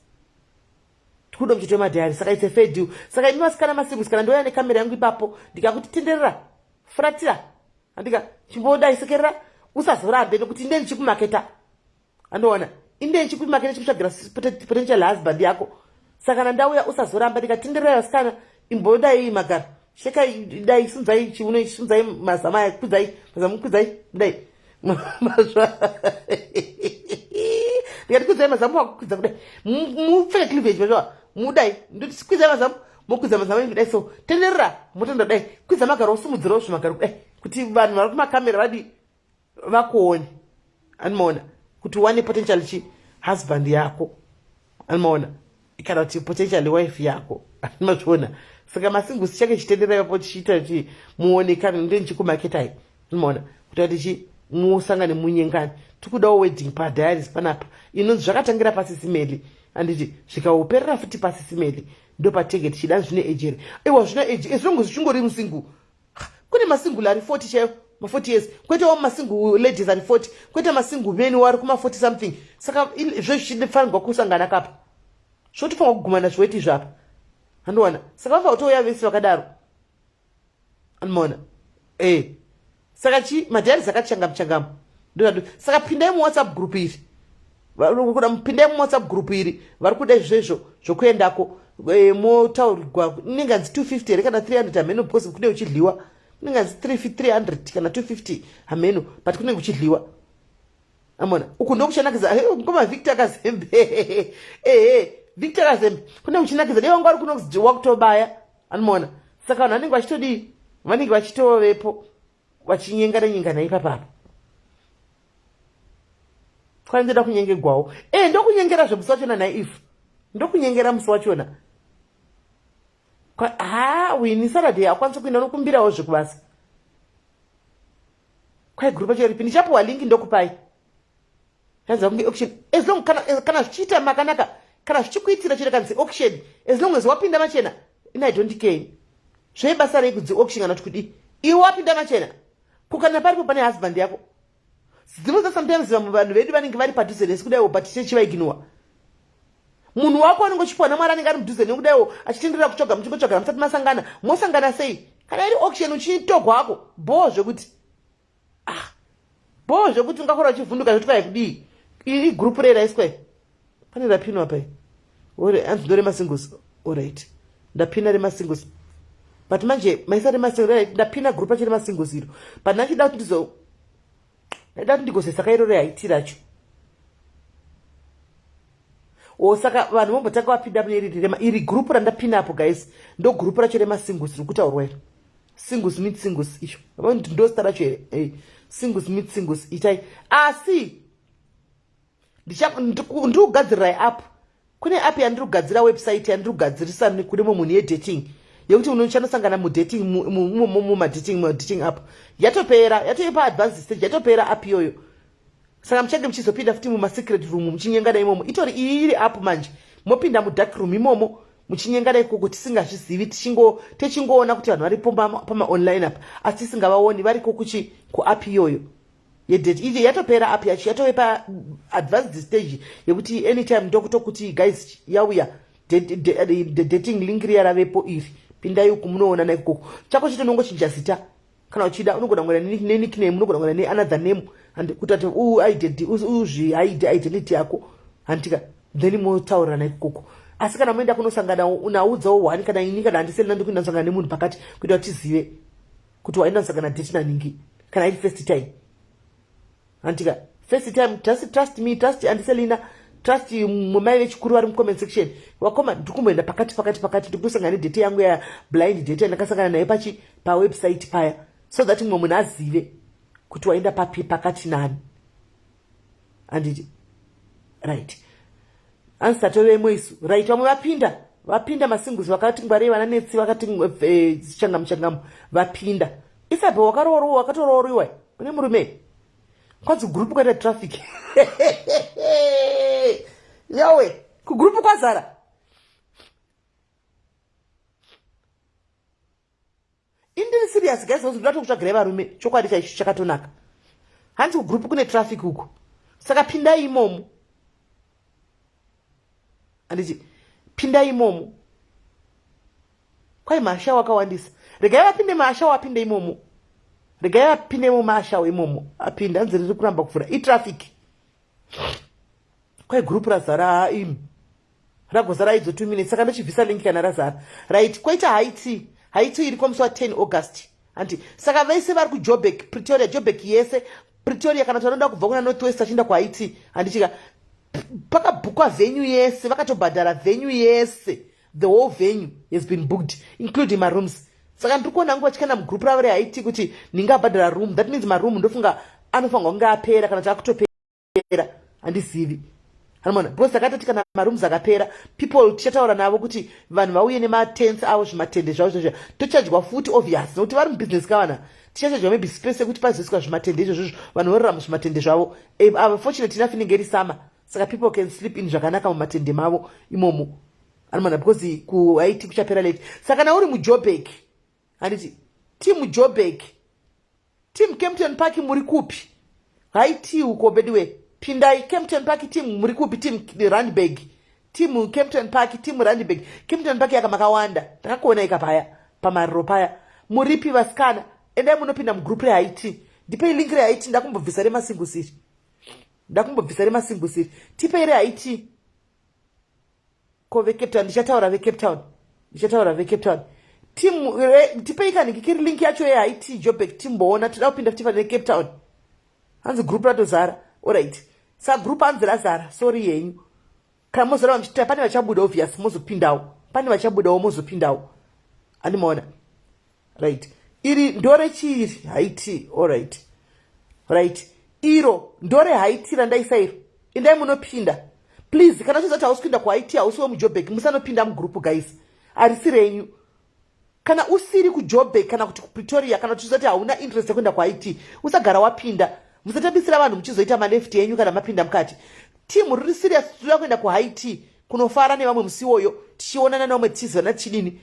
tikuda mucheto wemadiaries. Saka ise fair deal. Saka imi vasikana masingles, kana ndouya nekamera yangu ipapo ndikakuti tenderera, furatira, handika chimbodai, sekerera, usazorambe nekuti inde ndichikumaketa, andoona inde ndichikumaketa, chikutsvagira potential husband yako. Saka kana ndauya usazoramba ndikatenderera. Vasikana imbodai magaro, shekai, dai sunzai chiuno, sunzai mazama aya, kwidzai mazamu, kwidzai kudai mazva. Ndikati kwidzai mazamu, wakukwidza kudai, mupfeke cleavage mazva, mudai, ndoti kwidzai mazamu, mokwidza mazamu enyu kudai, so tenderera, motenda kudai, kwidza magaro, osumudzirawo zvimagaro kudai kuti vanhu vari kumakamera vadi vakuone, anomaona kuti uwane potential chi husband yako, anomaona, kana kuti potential wife yako, mazviona. Saka masingusi chake chitendera ipapo chichiita kuti muonekane, nde ndichikumaketai, anomaona, kuti ati chi musangane munyengani. Tikudawo wedding padiaries panapa inonzi zvakatangira pasisimeli, handiti? Zvikauperera futi pasisimeli, ndopatenge tichida zvine ejeri. Aiwa, zvina eji as long as uchingori musingle. Kune masingle ari 40 chaivo, ma40 years, kwoitawo masingle ladies ari 40, kwoita masingle men wari kuma40 something. Saka zvo zvichifanirwa kusangana kapa, zvotofanirwa kugumana zviweti izvapa, andowana. Saka vafanira kutouya vese vakadaro, anomaona. Saka chi madiaries akati changamu changamu, ndozvado. Saka pindai muWhatsApp group iri. Kuda mupindai muwhatsapp group iri, vari kuda izvo izvo zvokuendako. Eh, motaurirwa inenge hanzi 250 here kana 300, hameno, because kune uchidliwa kunenge hanzi 300 kana 250, hameno, but kunenge uchidliwa. Amona uku ndokuchanakidza ngoma. Victor Kazembe, ehe, Victor Kazembe, kune kuchinakidza. Dei wanga uri kuno wakutobaya, anomaona. Saka vanhu vanenge vachitodii? Vanenge vachitovepo vachinyengana nyengana ipapapa. Kwai ndoda kunyengegwawo. E, ndokunyengera zvemusi wachona nai. If ndokunyengera musi wachona, ha, wini Saturday akwanisi kuenda, nokumbirawo zvekubasa. Kwai group acho ripi? Ndichapiwa link, ndokupai. Hanzi kunge auction. As long kana zvichiita makanaka, kana zvichikuitira chero kanzi auction, as long as wapinda machena, ini I don't care zveibasa rei kudzi auction kana kuti kudii. Iwe wapinda machena, kukana paripo pane husband yako. Dzimwe dza sometimes vamwe vanhu vedu vanenge vari padhuze nesi kudaiwo, but tichivaignowa. Munhu wako anenge uchipiwa naMwari anenge ari mudhuze nekudaiwo, achitenderera kutsvaga, muchingotsvagana, musati masangana. Mosangana sei kana iri auction uchitogwako? Bhoo zvekuti, ah, bhoo zvekuti ungakora uchivhunduka zvekuti kwai kudii. Igroup rei raiswa? Pane rapinwa pai? Anzi ndo remasingles. Alright, ndapina remasingles, but manje maisa remasingles. Ndapina group acho remasingles iro, but ndachida kuti ndizo ndaida kuti ndigozesa kairo rehaiti racho. O, saka vanhu vombotanga vapinda mune iri rema iri group randapina apo. Guys, ndo group racho remasingles riri kutaurwa iro, Singles Meet Singles. Icho ndo zita racho here? Hey, Singles Meet Singles. Itai asi ndiri kugadzirirai app. Kune app yandiri kugadzira, website yandiri kugadzirisa kune mumwe munhu yedating, yekuti unochanosangana mudating mumadating app. Yatopera, yatoipa advanced stage, yatopera app iyoyo. Saka muchange muchizopinda futi mumasecret room muchinyengana imomo. Itori iyi iri app manje, mopinda mudark room imomo muchinyengana ikoko tisingazvizivi, tichingoona kuti vanhu varipo pamaonline apa, asi tisingavaoni. Variko kuchi kuapp iyoyo yedate. Ije yatopera app yacho, yatove paadvanced stage yekuti anytime ndokutokuti, "Guys, yauya the dating link riya ravepo iri, pindai uku munoonana ikoko." Chako chito unongochinja zita kana uchida. Unogona kuenda nenickname, unogona kuenda neanother name, and kuti ati uzvihide identity yako, handika? Then motaurirana ikoko. Asi kana moenda kunosangana, unaudzawo one kana ini kana handiseni ndikuenda kusangana nemunhu pakati, kuita kuti tizive kuti waenda kusangana date naningi kana iri first time, handika? First time, just trust me, trust Andiselina, trust mumai vechikuru vari mucomment section. Wakoma, ndiri kumboenda pakati pakati pakati, ndiri kusangana nedate yangu yablind date yandakasangana naye pachi pawebsite paya, so that mumwe munhu azive kuti waenda papi, pakati nani, handiti? Right, anzi tatovemo isu. Right, vamwe vapinda, vapinda masingles vakati ngwarei, vana netsi vakati eh, changamu changamu vapinda. Isabel, wakaroorwa, wakatorooriwa, une murume. Kwanzi group kwaita traffic. Yawe, kugroup kwazara. Indiri serious, guys, ndoda tokutsvagirai varume. Chokwadi chaicho chakatonaka. Hanzi kugroup kune traffic uku, saka pindai imomo, handiti? Pindai imomo. Kwai maashawo akawandisa, regai vapinde maashawo, apinde imomo, regai vapinde imomo, maashawo imomo apinde. Hanzi riri kuramba kuvhura, itraffic. Kwai group razara imi, ragozara idzo 2 minutes, saka ndochibvisa link kana razara. Right, kwaita haiti haiti iri kwamusi wa10 August, handi? Saka vese vari kuJobek, Pretoria, Jobek yese, Pretoria, kana kuti vanoda kubva kuna North West achienda kuhaiti, handichika? Pakabhukwa venue yese, vakatobhadhara venue yese. The whole venue has been booked, including marooms. Saka ndiri kuona nguva chikana mugroup ravo rehaiti kuti ndingabhadhara room. That means maroom ndofunga anofanirwa kunge apera kana kuti akutopera, handizivi, anomona, because takatoti kana marooms akapera, people tichataura navo kuti vanhu vauye nematents avo, zvimatende zvavo zvozvo. Tochajwa futi, obvious, nokuti vari mubusiness kavana. Tichachajwa maybe space yekuti pazoiswa zvimatende izvozvozvo, vanhu vorora muzvimatende zvavo. Fortunate enough inenge iri summer, saka people can sleep in zvakanaka mumatende mavo imomo, anomona, because kuhaiti kuchapera late. Saka kana uri muJobek, handiti? Team Jobek, team Kempton Park, muri kupi? Haiti uko bediwe, pindai. Kempton Park team, muri kupi? Team Randburg, team Kempton Park, team Randburg. Kempton Park yaka makawanda, ndakakuona ika paya pamariro paya. Muripi vasikana? Endai munopinda mugroup rehaiti. Ndipei link rehaiti, ndakumbobvisa remasingles iri. Ndakumbobvisa remasingusi iri. Tipe reHIT. Ko veCape Town ndichataura veCape Town. Ndichataura veCape Town. Team tipei kanhiki kiri link yacho yeHIT Joburg timboona toda kupinda futi pane Cape Town. Hanzi group ratozara. Alright. Sa group hanzi razara. Sorry yenyu. Kana mozoramba muchita pane vachabuda obvious mozopindawo. Pane vachabudawo mozopindawo. Andimaona. Right. Iri ndore chii iri? Haiti. Alright. Right. Iro ndore haiti randaisa iro. Indai munopinda. Please kana uchizoti hausi kuinda kuHaiti hausi wemuJoburg musanopinda mugroup guys. Harisi renyu. Kana usiri kuJoburg kana kuti kuPretoria kana kuti uchizoti hauna interest yekuenda kuHaiti usagara wapinda. Musatambisira vanhu muchizoita maleft enyu kana mapinda mukati. Team riri serious tinoda kuenda kuHaiti kunofara nevamwe musi iwoyo tichionana nevamwe tichizivana tichidini.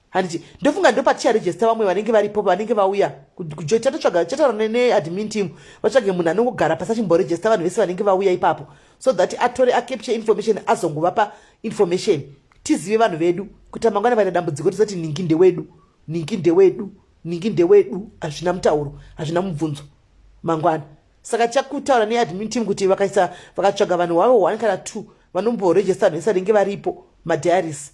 Handiti ndofunga ndopaticharegista vamwe vanenge varipo vanenge vauya kujoin. Chatotsvaga chataura neadmin team vatsvage munhu anongogara pasi achimboregista vanhu vese vanenge vauya ipapo so that atore acapture information azongovapa information tizive vanhu vedu kuti mangwana vaita dambudziko tisati ningi ndewedu ningi ndewedu ningi ndewedu. Hazvina mutauro, hazvina mubvunzo mangwana. Saka tichakutaura neadmin team kuti vakaisa vakatsvaga vanhu wavo 1 kana 2 vanomboregista vanhu vese vanenge varipo madiaries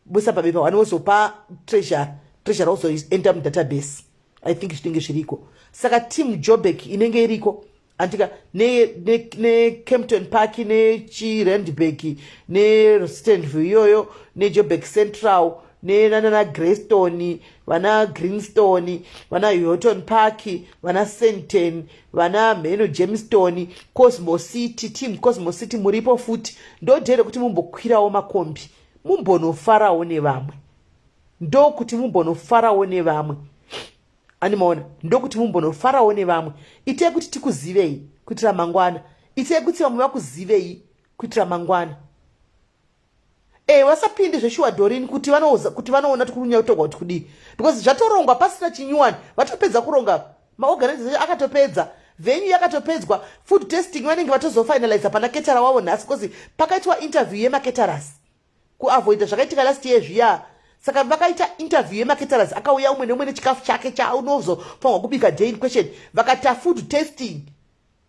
busa pabepa one wozopa treasure, treasure wozoenda mudatabase. I think zvinenge zviriko. Saka team Joburg inenge iriko andika neCampton ne, ne Park nechiRandburg neStanville iyoyo neJoburg Central nenanana Greystone vana Greenstone vana Houghton Park vana Sandton vana mheno Jamestown Cosmo City team Cosmo City muripo futi. Ndodhere kuti mumbokwirawo makombi mumbonofarawo nevamwe, ndokuti mumbonofarawo nevamwe. Animaona, ndokuti mumbonofarawo nevamwe. Itei kuti tikuzivei kuitira mangwana, itei kuti vamwe vakuzivei kuitira mangwana. Vasapinde zveshuwa Dorini kuti vanoza kuti vanoona kuti kunyatogwa kuti kudii, because zvatorongwa pasina chinyuwani. Vatopedza kuronga, maorganization akatopedza, venue yakatopedzwa, food testing vanenge vatozofinaliza pana caterer wavo nhasi, because pakaitwa interview yemacaterers kuavoida zvakaitika last year zviya. Saka vakaita interview yemacaterers, akauya umwe neumwe nechikafu chake chaunozofanirwa kubika day in question. Vakaita food testing,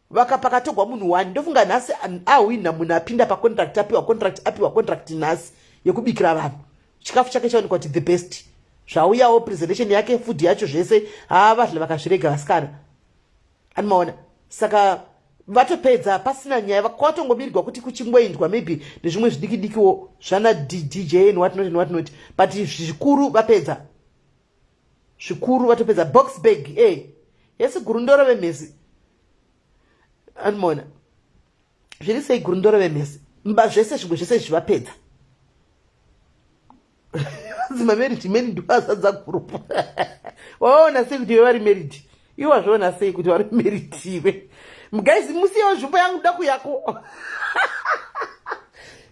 vakapakatogwa munhu one. Ndofunga nhasi ahwina munhu apinda pacontract, apiwa contract, apiwa contract nhasi yekubikira vanhu. Chikafu chake chaonekwa kuti the best, zvauyawo presentation yake, food yacho, zvese. Haa, vadla vakazvirega vasikana, animaona. Saka vatopedza pasina nyaya, kwatongomirigwa kuti kuchingoendwa maybe nezvimwe zvidiki dikiwo zvana DJ and what not and what not, but zvikuru vapedza, zvikuru vatopedza. Boxburg yesi gurundoro vemhezi, animaona zviri sei gurundoro vemhezi mba zvese zvimwe zvese zvivapedza. Mamarried men ndoazadza group. Waona sei kuti vari married? Iwe wazviona sei kuti vari married iwe? Guys, musiyewo nzvimbo yangu, ndoda kuyako.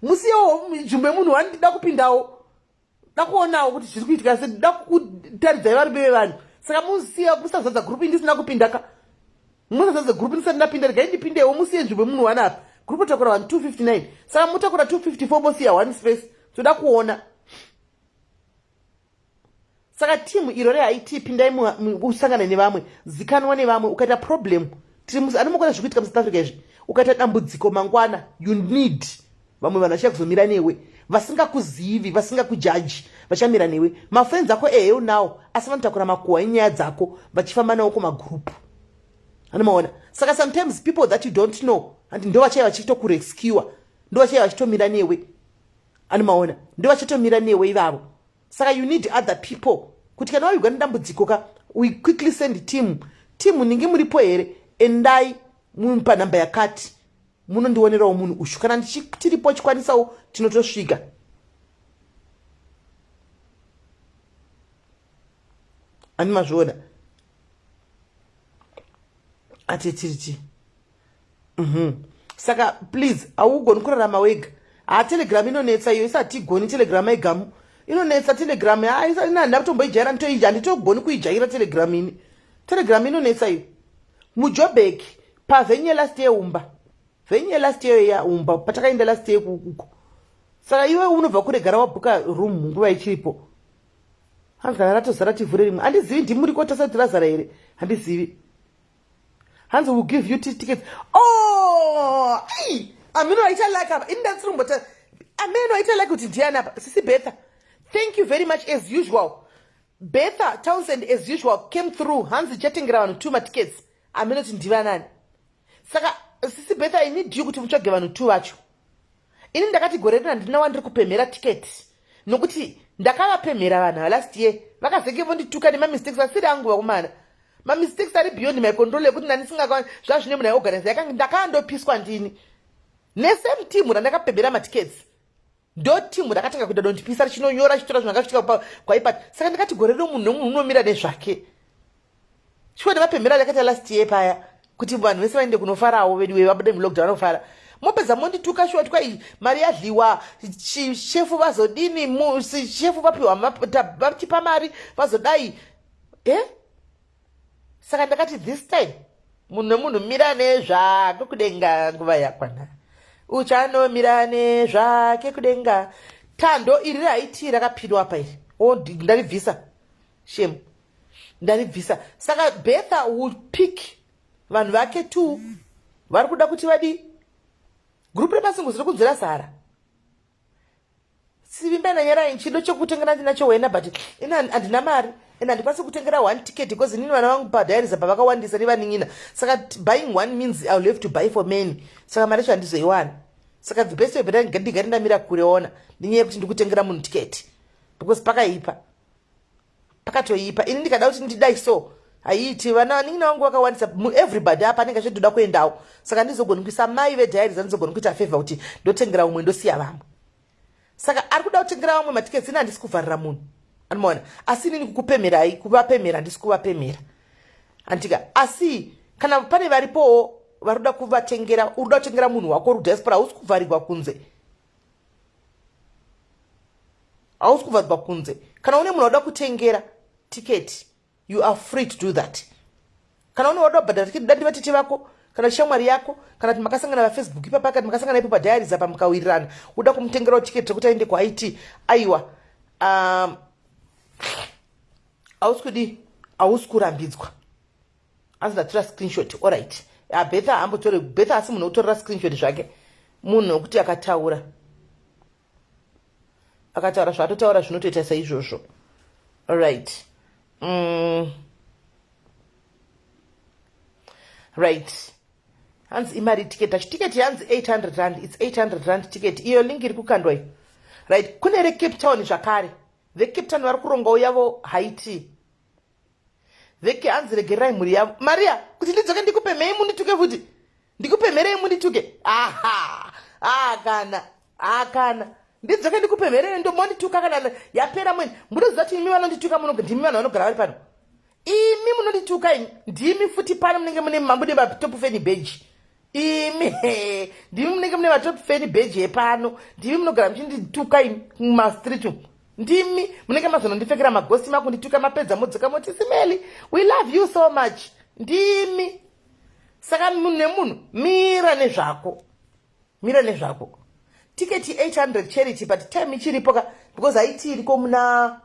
Musiyewo nzvimbo yemunhu wandida kupindawo, da kuonawo kuti zviri kuitika sei, da kutaridzai varume vevanhu. Saka musiya, musazadza group ndisina kupinda ka. Musazadza group ndisati ndapinda, regai ndipindewo. Musiye nzvimbo yemunhu wani apa. Group takura vanhu 259, saka mutakura 254, mosiya one space, toda kuona. Saka timu iro reIT, pindai usangane nevamwe, zikanwa nevamwe. Ukaita problem, anomokona zviri kuitika muSouth Africa izvi, ukaita dambudziko mangwana you need vamwe vanhu vachiya kuzomira newe, vasingakuzivi, vasingakujaji, vachamira newe. Mafriends ako ehe unawo, asi vanotakura makuhwa enyaya dzako vachifamba nawo kumagroup, anomaona. Saka sometimes people that you don't know handi ndo vachaiva vachitokurescua, ndo vachaiva vachitomira newe, anomaona, ndo vachatomira newe ivavo. Saka you need other people kuti kana wawigwa nedambudziko ka, we quickly send team. Team ninge muripo here? Endai panhamba yakati munondionerawo munhu ushu. Kana tiripo chikwanisawo tinotosvika. Ani mazviona ati tirichi. Saka please, haugoni kurarama wega. Ha, Telegram inonetsa iyo, isati igoni Telegram aigamu inonetsa. Telegram handina kutomboijaira, handitogoni kuijaira Telegram ini. Telegram inonetsa iyo. MuJoburg pavenue last year umba, venue last year yaumba patakaenda last year kuko. Saka iwe unobva kuregara wabhuka room nguva ichiripo. Hanzi kana ratozara tivhure rimwe. Handizivi, ndimuriko tasati razara here? Handizivi. Hanzi will give you tickets. Oh, Oh, ai ameno aita like apa ini ndandisiri kumbota ameno aita like kuti ndiani apa. Sisi Betha, thank you very much as usual. Betha Townsend as usual came through. Hanzi chatengera vanhu two matickets, ameno kuti ndivanani. Saka sisi Betha, I need you kuti mutsvage vanhu two vacho. Ini ndakati gore rino handina wandiri kupemhera ticket, nokuti ndakavapemhera vanhu last year, vakazenge vondituka nemamistakes asiri angu. Vakomana, mamistakes ari beyond my control ekuti ndandisingakwa zvazvine munhu aiorganize yakanga ndakandopiswa ndini nesame team randakapemhera matickets, ndo timu rakatanga kuita dondipisa richinonyora chitora zvinhu zvakasvitika kwaipati. Saka ndikati gore rino munhu nemunhu unomira nezvake. Shuwa, ndavapemhera ndakaita last year paya kuti vanhu vese vaende kunofarawo vedu, vabude mulockdown vanofara. Mopedza mondituka shuwa, twai mari yadliwa, shefu vazodini, shefu vapiwa, vatipa mari vazodai e. Saka ndakati this time munhu nemunhu mira nezvake kudenga, nguva yakwana uchanomira nezvake kudenga. Tando iri raiti rakapinwa apa iri, o ndaribvisa, shem, ndaribvisa. Saka Betha will pick vanhu vake two vari kuda kuti vadi gurupu remasinguzi riri kunzi razara. Sivimba nanyarai, chido chekutengera ndinacho wena, but ina handina mari and handikwanisi kutengera one ticket because inini vana vangu padiaries apa vakawandisa nevanin'ina. Saka buying one means I will have to buy for many, saka mari yacho handizoiwana. Saka the best way, better ndigare ndamira kureona nenyaya yekuti ndikutengera munhu tiketi, because pakaipa, pakatoipa. Ini ndikada kuti ndidai so haiiti, vana vanin'ina vangu vakawandisa, everybody apa anenge achitoda kuendawo. Saka ndizogoni kuisa mai vediaries, andizogoni kuita favor kuti ndotengera umwe ndosiya vamwe. Saka ari kuda kutengera vamwe matiketsi, ini handisi kuvharira munhu, anomaona. Asi inini kukupemherai, kuvapemhera, handisi kuvapemhera, andika. Asi kana pane varipowo vari kuda kuvatengera, uri kuda kutengera munhu wako uri kudiaspora, hausi kuvharirwa kunze, hausi kuvharirwa kunze. Kana une munhu wauda kutengera tiketi, you are free to do that. Kana une wauda kubhadhara tiketi, dandi vatete vako kana shamwari yako, kana kuti makasangana pafacebook ipapa, kana makasangana ipo padiaries apa mukawirirana, uda kumutengerawo tiketi rekuti aende kuIT, aiwa, hausi kudi, hausi kurambidzwa. Anzi ndatora screenshot. Alright, Betha ambotore Betha, asi munhu wekutorera screenshot zvake munhu wekuti akataura, akataura zvaatotaura zvinotoita saizvozvo. Alright, Right, hanzi imari ticket acho? Ticket yanzi R800. It's R800 ticket iyo, link iri kukandwa iyo. Right, kune reCape Town zvakare. VeCape Town vari kurongawo yavo haiti veke. Hanzi regererai mhuri yavo Maria kuti ndidzoke ndikupemhei mundituke futi, ndikupemherei mundituke. Aha, akana akana ndidzoke ndikupemherei ndomondituka kana yapera mweni. Munoziva kuti imi vanondituka muno ndimi vanhu vanogara vari pano. Imi munondituka imi ndimi futi pano munenge mune mabude matop fan badge. Imi ndimi munenge mune matop fan badge epano, ndimi munogara muchindituka imi mumastreet umu, ndimi munenge mazonondipfekera magosi makundituka. Mapedza modzoka moti, "Simeli, we love you so much." Ndimi. Saka munhu nemunhu mira nezvako, mira nezvako. Tiketi 800, Charity, but time ichiripo ka, because haiti iriko muna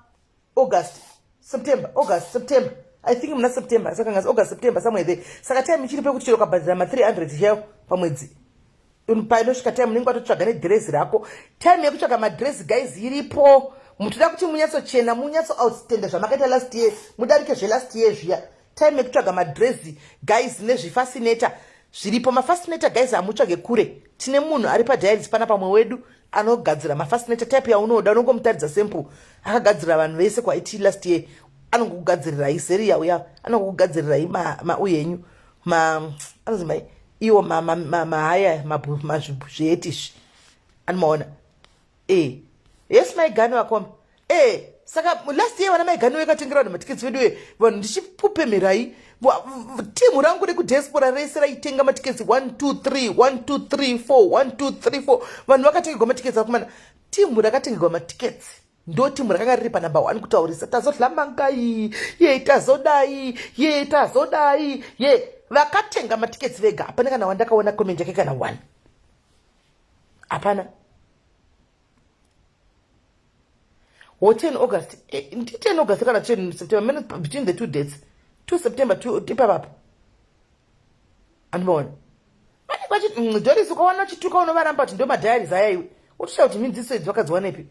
August, September, August, September, I think muna September. Saka ngasi August, September, somewhere there. Saka time ichiripo yekuti chero ukabhadhira ma300 chaiwo pamwedzi, painosvika time unenge watotsvaga nedhirezi rako. Time yekutsvaga madhirezi, guys, iripo. Mutoda kuti munyatsochena, munyatso outstanda zvamakaita last year, mudarike zvelast year zviya. Time yekutsvaga madhirezi, guys, nezvifascinator zviripo. Mafascinator, guys, hamutsvage kure. Tine munhu ari padiaries pana pamwe wedu anogadzira mafascinator type yaunoda. Unongomutaridza sample, akagadzirira vanhu vese kwaiti last year. Anongokugadzirirai zeriya uya, anongokugadzirirai mauyenyu ma anonzi mai iwo mahaya mazvieti izvi, anomaona e. Yes, maigani vakoma e. Saka last year vana maigani vekatengera vanhu matiketsi vedu. Vanhu, ndichipupemherai, timu rangu rekudiaspora rese raitenga matiketsi 1 2 3 1 2 3 4 1 2 3 4. Vanhu vakatengerwa matiketsi akumana. Timu rakatengerwa matiketsi ndo timu rakanga riri panumber 1 kutaurisa, "Tazodlamangai ye, tazodai ye, tazodai ye." Vakatenga matiketsi vega, hapana kana wandakaona comment yake, kana one, hapana. Wo 10 August, ndi 10 August kana 10 September, between the two dates, 2 September, 2 ipapapa, andimaona. Vane Vanenge Doris ukawana uchituka unovaramba kuti ndo madiaries aya iwe. Wotoshaya kuti mhindziso idzi vakadziwanepi.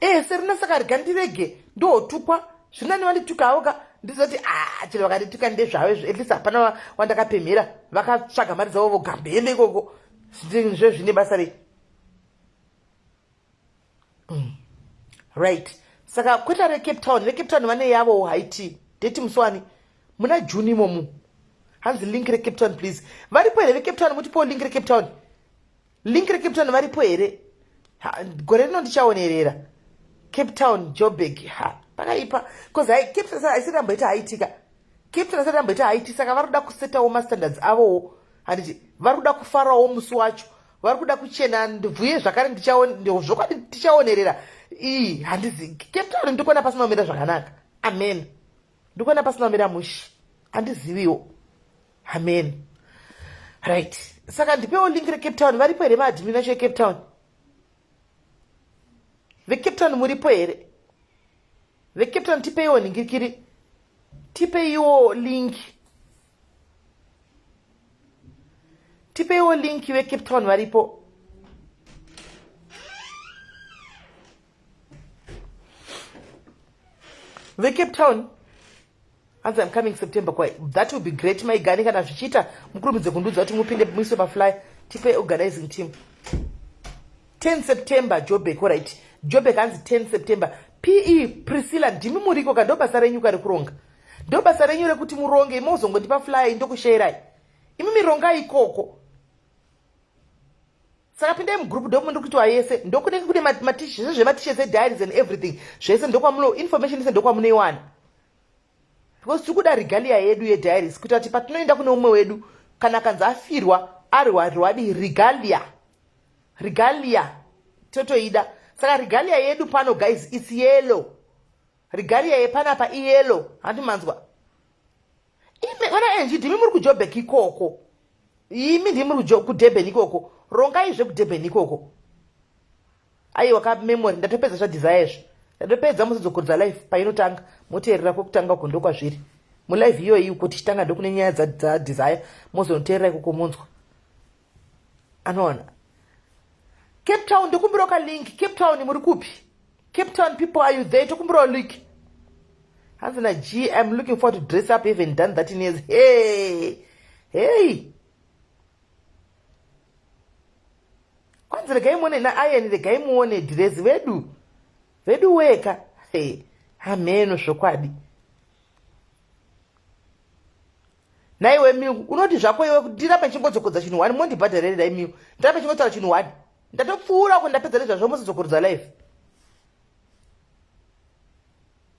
Eh Serena saka rega ndirege ndotukwa. Zvinani vandituka havo ka ndizoti ah chero vakandituka ndezvavo izvo at least hapana wandakapemhera vakatsvaga mari dzavo voga mbende ikoko. Zve zvine basa rei? Right. Saka kweta reCape Town, veCape Town vane yavowo high tea. Date musi wani? Muna June imomo. Hanzi link reCape Town please. Varipo here veCape Town mutipowo link reCape Town? Link reCape Town varipo here? Gore rino ndichaonerera. Cape Town, Joburg. Ha, pakaipa. Because hai Cape Town haisati yamboita haitika. Cape Town haisati yamboita haiti saka vari kuda kusetawo mastandards avowo. Handiti vari kuda kufarawo musi wacho. Vari kuda kuchena ndibvuye zvakare ndichaone zvokwadi tichaonerera. Ii handizi Cape Town ndikuona pasina kumira zvakanaka. Amen. Ndikuona pasina kumira mushe. Handiziviwo. Amen. Right. Saka ndipewo link reCape Town. Varipo here maadmin acho eCape Town? VeCape Town muripo here? VeCape Town tipeiwo nhingirikiri. Tipeiwo link. Tipeiwo link veCape Town varipo. VeCape Town hanzi I'm coming September kwai that will be great maigani kana zvichiita mukurumidze kundiudza kuti mupinde muiswe pafly tipe organizing team 10 September Joburg alright Joburg hanzi 10 September PE Priscilla ndimi muriko ka ndobasa renyu ka rekuronga ndobasa renyu rekuti muronge imi mozongondipa fly ndokusheerai imi mirongai ikoko saka pindai mugroup ndomundi kuitwa yese ndokunenge kune zvese zvematishes ediaries and everything zvese ndokwamuno information yese ndokwamunoiwana because tiri kuda regalia yedu yediaries kuita kuti patinoenda kune umwe wedu kana akanzi afirwa arwarwadi regalia regalia totoida saka regalia yedu pano guys its yellow regalia yepanapa iyellow handi manzwa imi vana enji ndimi muri kujobek ikoko imi ndimi muri kudurban ikoko rongai zvekudurban ikoko aiwa ka memory ndatopedza zvadesire izvo ndatopedza musidzokorodza life painotanga moteerera kwekutanga uko ndokwazviri mulive iyoyi uko tichitanga ndokune nyaya dzadesire mozonoteerera ikoko monzwa anoona Cape Town ndokumbirawo ka link Cape Town muri kupi Cape Town people are you there tokumbirawo link hanzi na G I'm looking forward to dress up even done that in years hey hey kwanzi regai muone na iron regai muone dhirezi vedu vedu weka hey hameno zvokwadi Nhaiwe Miu, unoti zvako iwe kuti ndirambe ndichingodzokodza chinhu one mondibhadharere dai Miu. Ndirambe ndichingotaura chinhu one. Ndatopfuura uko ndapedza nezvazvo mozodzokorodza life.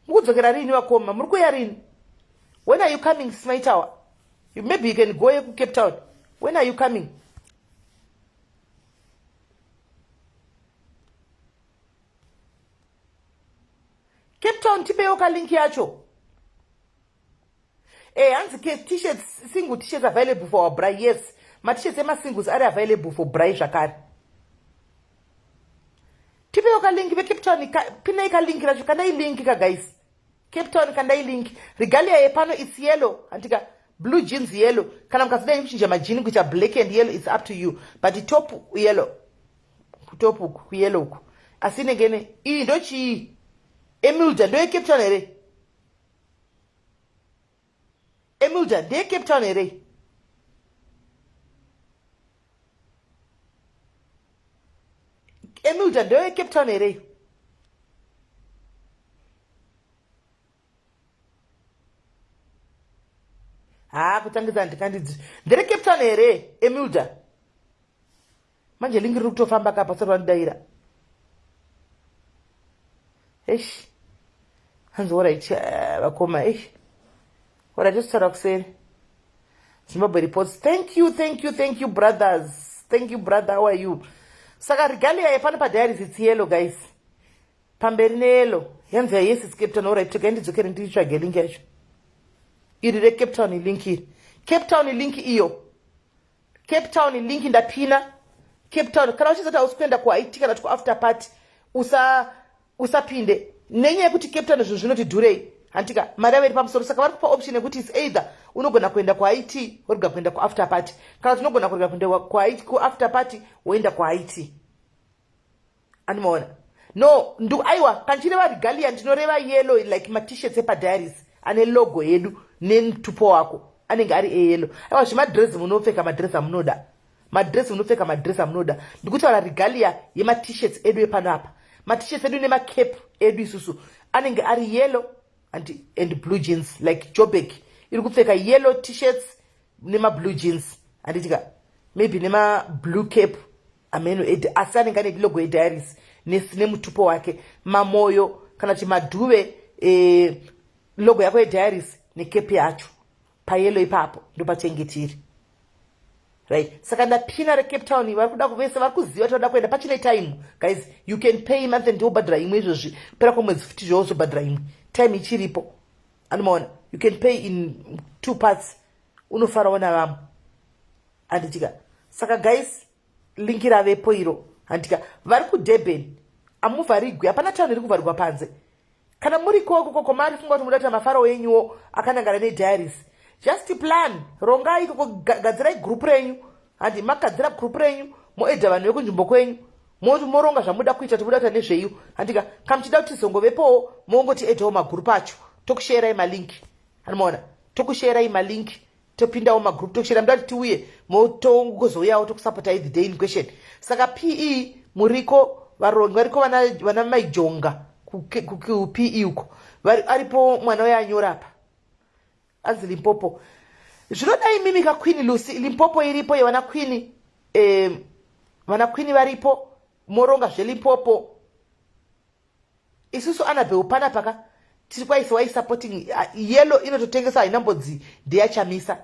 Mukudzokera rini vakoma? Muri kuuya rini? When are you coming Smaitawa? Maybe you can go ku Cape Town. When are you coming? Cape Town tipewo ka link yacho. Eh, hanzi t-shirts, single t-shirts available for our bra. Yes, ma-t-shirts ema-singles ari available for bra zvakare. Tipewo ka link veCape Town, pinai ka link racho, kandai link ka guys. Cape Town kandai link. Regalia yepano it's yellow, handika blue jeans yellow. Kana mukazodai kuchinja majini kuita black and yellow it's up to you. But top yellow. Top uku, yellow uku. Asi inenge ine iyi ndochii? Emilda ndoye Cape Town here? Emilda ndeye Cape Town here? Emilda ndeye Cape Town here? Haa kutangidza handikandidzi. Ndere Cape Town here Emilda? Manje link riri kutofamba kapa sati vandidaira. Eish. Hanzi alright vakoma eish. Alright tositaura kuseri. Zimbabwe reports. Thank you, thank you, thank you brothers. Thank you brother, how are you? Saka regalia yepano pa diaries it's yellow guys. Pamberi neyellow. Yanzi yes it's Cape Town. Alright, togai ndidzokere nditsvage link yacho. Iri re Cape Town link iri. Cape Town link iyo. Cape Town link ndapina. Cape Town kana uchizoti hausi kuenda kuHaiti kana kuti kuafter party usa usapinde nenyaya yekuti Cape Town zvinhu zvinoti dhurei hantika mari yavo iri pamusoro saka vari kupa option yekuti is either Unogona kuenda kuIT worega kuenda kuafter party, kana kuti unogona kurega kuenda kuafter party woenda kuIT. Animaona? No, ndu aiwa, kana ndichireva regalia ndinoreva yellow, like matishirts epadiaries ane logo yedu nemutupo wako anenge ari eyellow. Aiwa, zvemadress munopfeka madress amunoda, madress munopfeka madress amunoda. Ndikutaura regalia yematishirts edu epano apa, matishirts edu nemacap edu isusu anenge ari yellow and blue jeans. Like Jobek iri kupfeka yellow t-shirts nemablue jeans, handitika? Maybe nemablue cap ameno ed, asi anenge ane logo yediaries nemutupo wake. Mamoyo kana kuti Madhuve, logo yako yediaries necap yacho payellow ipapo, ndopachengetiri, right? Saka ndapina reCape Town. Vari kuda vese vari kuziva kuti vada kuenda, pachine time, guys. You can pay month and wobhadhara imwe izvozvi, pera kwemwedzi futi zvowozobhadhara imwe, time ichiripo. Anomaona? You can pay in two parts, unofarawo navamwe, handitika? Saka guys, link ravepo iro, handika? Vari kuDurban, amuvharigwi, hapana town iri kuvharigwa panze. Kana muri koko koko mari funga kuti muda kuita mafaro enyuwo akanangana nediaries, just plan, rongai ikoko, gadzirai group renyu, handi? Magadzira group renyu, moedha vanhu vekunzvimbo kwenyu, moronga zvamuda kuita, kuti muda kuita nezveiyo, handika? Kana muchida kuti tizongovepowo, mongoti edhawo magroup acho, tokusherai malink. Anomaona? Tokusherai malink, topindawo magroup, tokushera. Muda kuti tiuye, motongozouyawo, tokusapotai the day in question. Saka pe muriko, varongi variko, vana maijonga kupe uko aripo. Mwana uyo anyora apa anzi Limpopo. Zvinodai mimi kaQueen Lucy, Limpopo iripo yevana Queen, vana Queen varipo, moronga zveLimpopo. Isusu Anabel panapaka tiri kwaisi wai supporting yellow inototengesa, hainambodzi ndeyachamisa.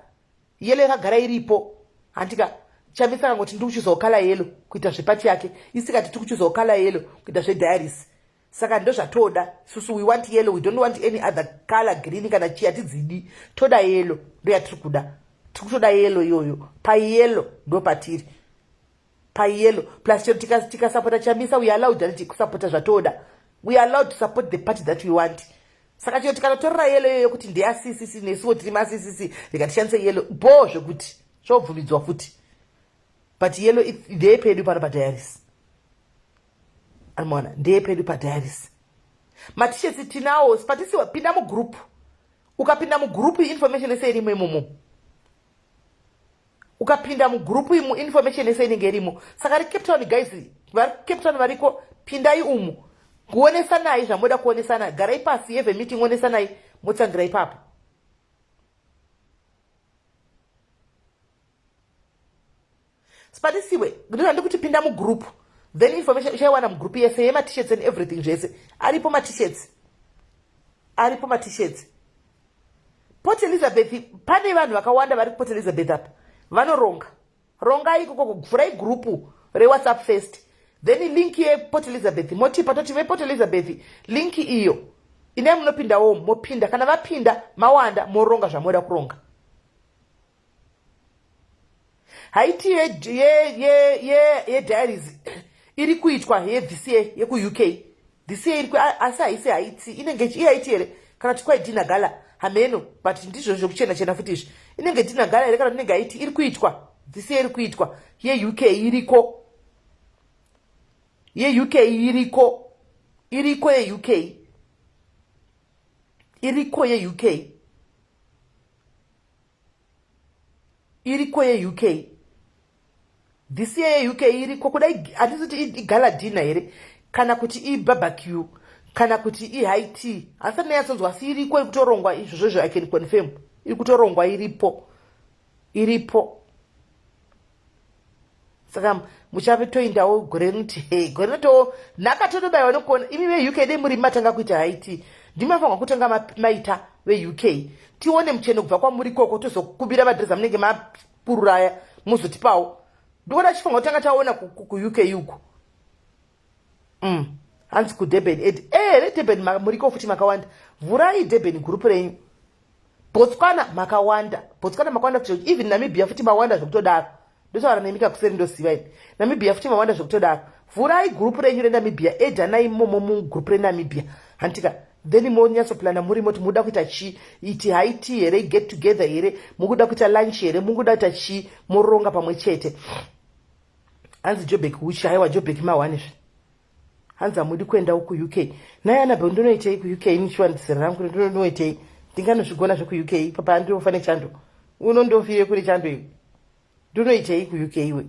Yellow yakagara iripo, handika? Chamisa kangoti ndiri kuchuzawo colour yellow kuita zveparty yake, isikati tiri kuchuzawo colour yellow kuita zvediaries. Saka ndo zvatoda isusu. We want yellow, we don't want any other color, green kana chii hatidzidi. Toda yellow, ndo yatiri kuda, tiri kutoda yellow iyoyo. Payellow ndo patiri, payellow. Plus chero tikasapota Chamisa, we allowed aniti kusapota zvatoda. We are allowed to support the party that we want. Saka chero tikatotorera yellow iyoyo kuti ndeyaCCC, nesuwo tiri maCCC, rikatishandise yellow bo, zvekuti zvobvumidzwa futi. But yellow ndeyepedu pano padiaries, anomaona? Ndeyepedu padiaries. Matishets tinawo patisiwa. Pinda mugroup. Ukapinda mugroup, information yese irimo imomo. Ukapinda mugroup imu, information yese inenge irimo. Saka riCape Town, guys, vari Cape Town variko, pindai umu, kuonesanai zvamoda kuonesana. Garai pasi, have meeting, onesanai, motsangira ipapo. Sipatisiwe, ndinoda pinda mugroup, then information uchaiwana mugroup yese yematishets and everything zvese aripo. Matishets aripo, matishets. Port Elizabeth, pane vanhu vakawanda vari kuPort Elizabeth apa vanoronga. Rongai ikoko, vhurai group reWhatsApp first, then link yePort Elizabeth motipa, toti vePort Elizabeth link iyo ine munopindawo, mopinda. Kana vapinda mawanda, moronga zvamoda kuronga. Haiti yediaries iri kuitwa yethis year yekuUK, this year iri, asi haisi haiti, inenge ihaiti here kana kuti kwai dinner gala, hameno. But ndizvo zvokuchena chena futi izvi. Inenge dinner gala here kana inenge haiti iri kuitwa this year? Iri kuitwa yeUK, iriko yeUK, iriko, iriko yeUK, iriko yeUK, iriko yeUK this year. YeUK iriko kudai, handisi kuti igala dinner here kana kuti ibarbecue kana kuti ihigh tea, handisati ndanyatsonzwa, asi iriko, iri kutorongwa izvozvo. I can confirm, iri kutorongwa, iripo, iripo. Saka muchave toindawo gore rinoti he, gore rinoto nhaka totobayiwa nekuona imi veUK. Dei muri matanga kuita high tea, ndimafanirwa kutanga maita veUK, tione mucheno kubva kwamuri ikoko, tozokubira madhirezi amunenge mapururaya, muzotipawo. Ndikuona chifanira kutanga taona kuUK uko. Hanzi kuDurban ed reDurban muriko futi makawanda. Vhurai Durban group renyu. Botswana makawanda, Botswana makawanda futi, even Namibia futi mawanda zvekutodaro. Ndotaura nemika kuseri, ndoziva ini. Namibia futi mawanda zvekutodaro. Vhurai group renyu reNamibia, edhanai imomo mugroup reNamibia, handitika? Then monyatsoplana muri moti muda kuita chii, iti haiti here, get together here, mukuda kuita lunch here, mukuda kuita chii, moronga pamwe chete. Hanzi Jobek huchi, haiwa Jobek mahwani zve. Hanzi hamudi kuenda kuUK. Naye Anabel ndonoitei kuUK nichiwandisira rangu ndonoitei? Ndinganozvigona zvekuUK papa ndinofa nechando. Unondofire kune chando iwe. Ndonoitei kuUK iwe?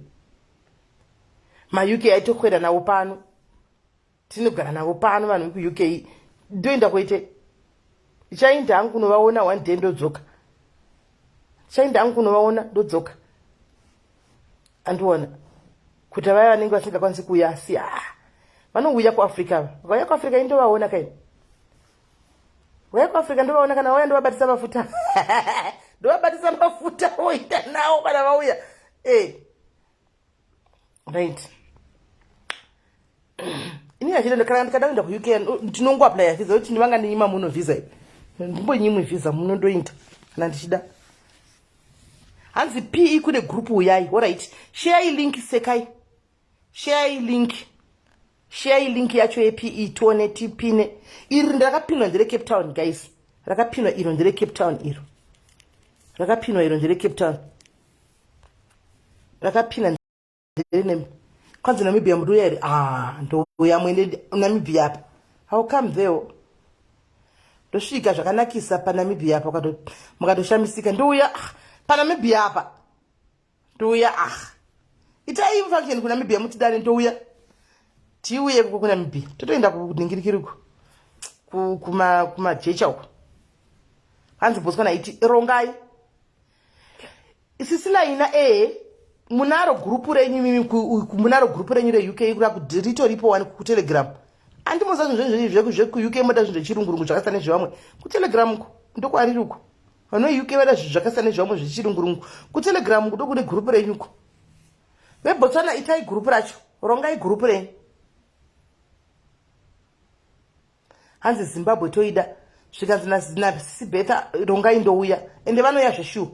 MaUK aitokwera nawo pano. Tinogara navo pano vanhu vekuUK. Ndoenda kuitei? Ndichaenda hangu kunovaona one day ndodzoka. Ndichaenda hangu kunovaona ndodzoka. Andiona kuti vaya vanenge vasingakwanisi kuuya asi ah, vanouya kuAfrica. Vakauya kuAfrica indovaona kaini. Vauya kuAfrica ndovaona, kana vauya ndovabatisa mafuta. Ndovabatisa mafuta voita nawo kana vauya. Eh. Right. Ini achida kana ndikada kuenda kuUK ndinongoapply visa kuti ndivanga ndinyima muno visa iyi. Ndimbonyimwe visa muno ndoenda kana ndichida. Hanzi PE kune group uyai. Alright. Share link sekai. Share link. Share link yacho yePE tione tipine. Iri ndakapinwa ndere Cape Town guys. Rakapinwa iro ndere Cape Town iro. Rakapinwa iro ndere Cape Town. Rakapinwa ndere kwanzi Namibia muruya here? Ah, ndouya mwene Namibia apa. How come there? Ndosvika zvakanakisa paNamibia apa mukatoshamisika ndouya ah, paNamibia apa. Ndouya ah. Itai function kuNamibia mutidane ndouya. Tiuye kuko kuNamibia. Totoenda kuningirikiri uko. Kuma kumajecha uko. Hanzi Botswana iti rongai. Sisi Laina eh munaro group renyu mimi munaro group renyu re UK kura ritoripo wani ku Telegram. Andimoza zvinhu zvenyu zveku UK moda zvinhu zvechirungurungu zvakasiyana nezvevamwe. Ku Telegram uko ndokwariri uko. Vano UK vada zvinhu zvakasiyana nezvevamwe zvechirungurungu. Ku Telegram uko ndokune group renyu uko. VeBotswana itai group racho. Rongai group renyu. Hanzi Zimbabwe toida zvikanzi nasisi Betha rongai ndouya ende vanouya zveshuwa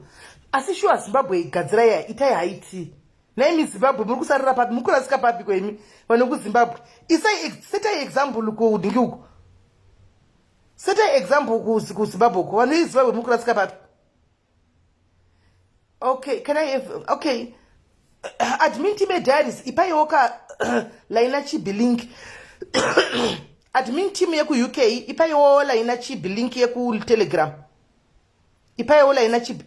asi shuwa Zimbabwe igadzira iya itai haiti naimi Zimbabwe muri kusarira papi muri kurasika papi kweimi vanhu vekuZimbabwe isai setai example kudingi uku setai example kuZimbabwe uku vanhu veZimbabwe muri kurasika papi. Okay, can I have, okay. Admin team diaries, ipaiwo ka Laina Chibi link. Admin team yeku UK, ipaiwo Laina Chibi link yeku Telegram. Ipaiwo Laina Chibi.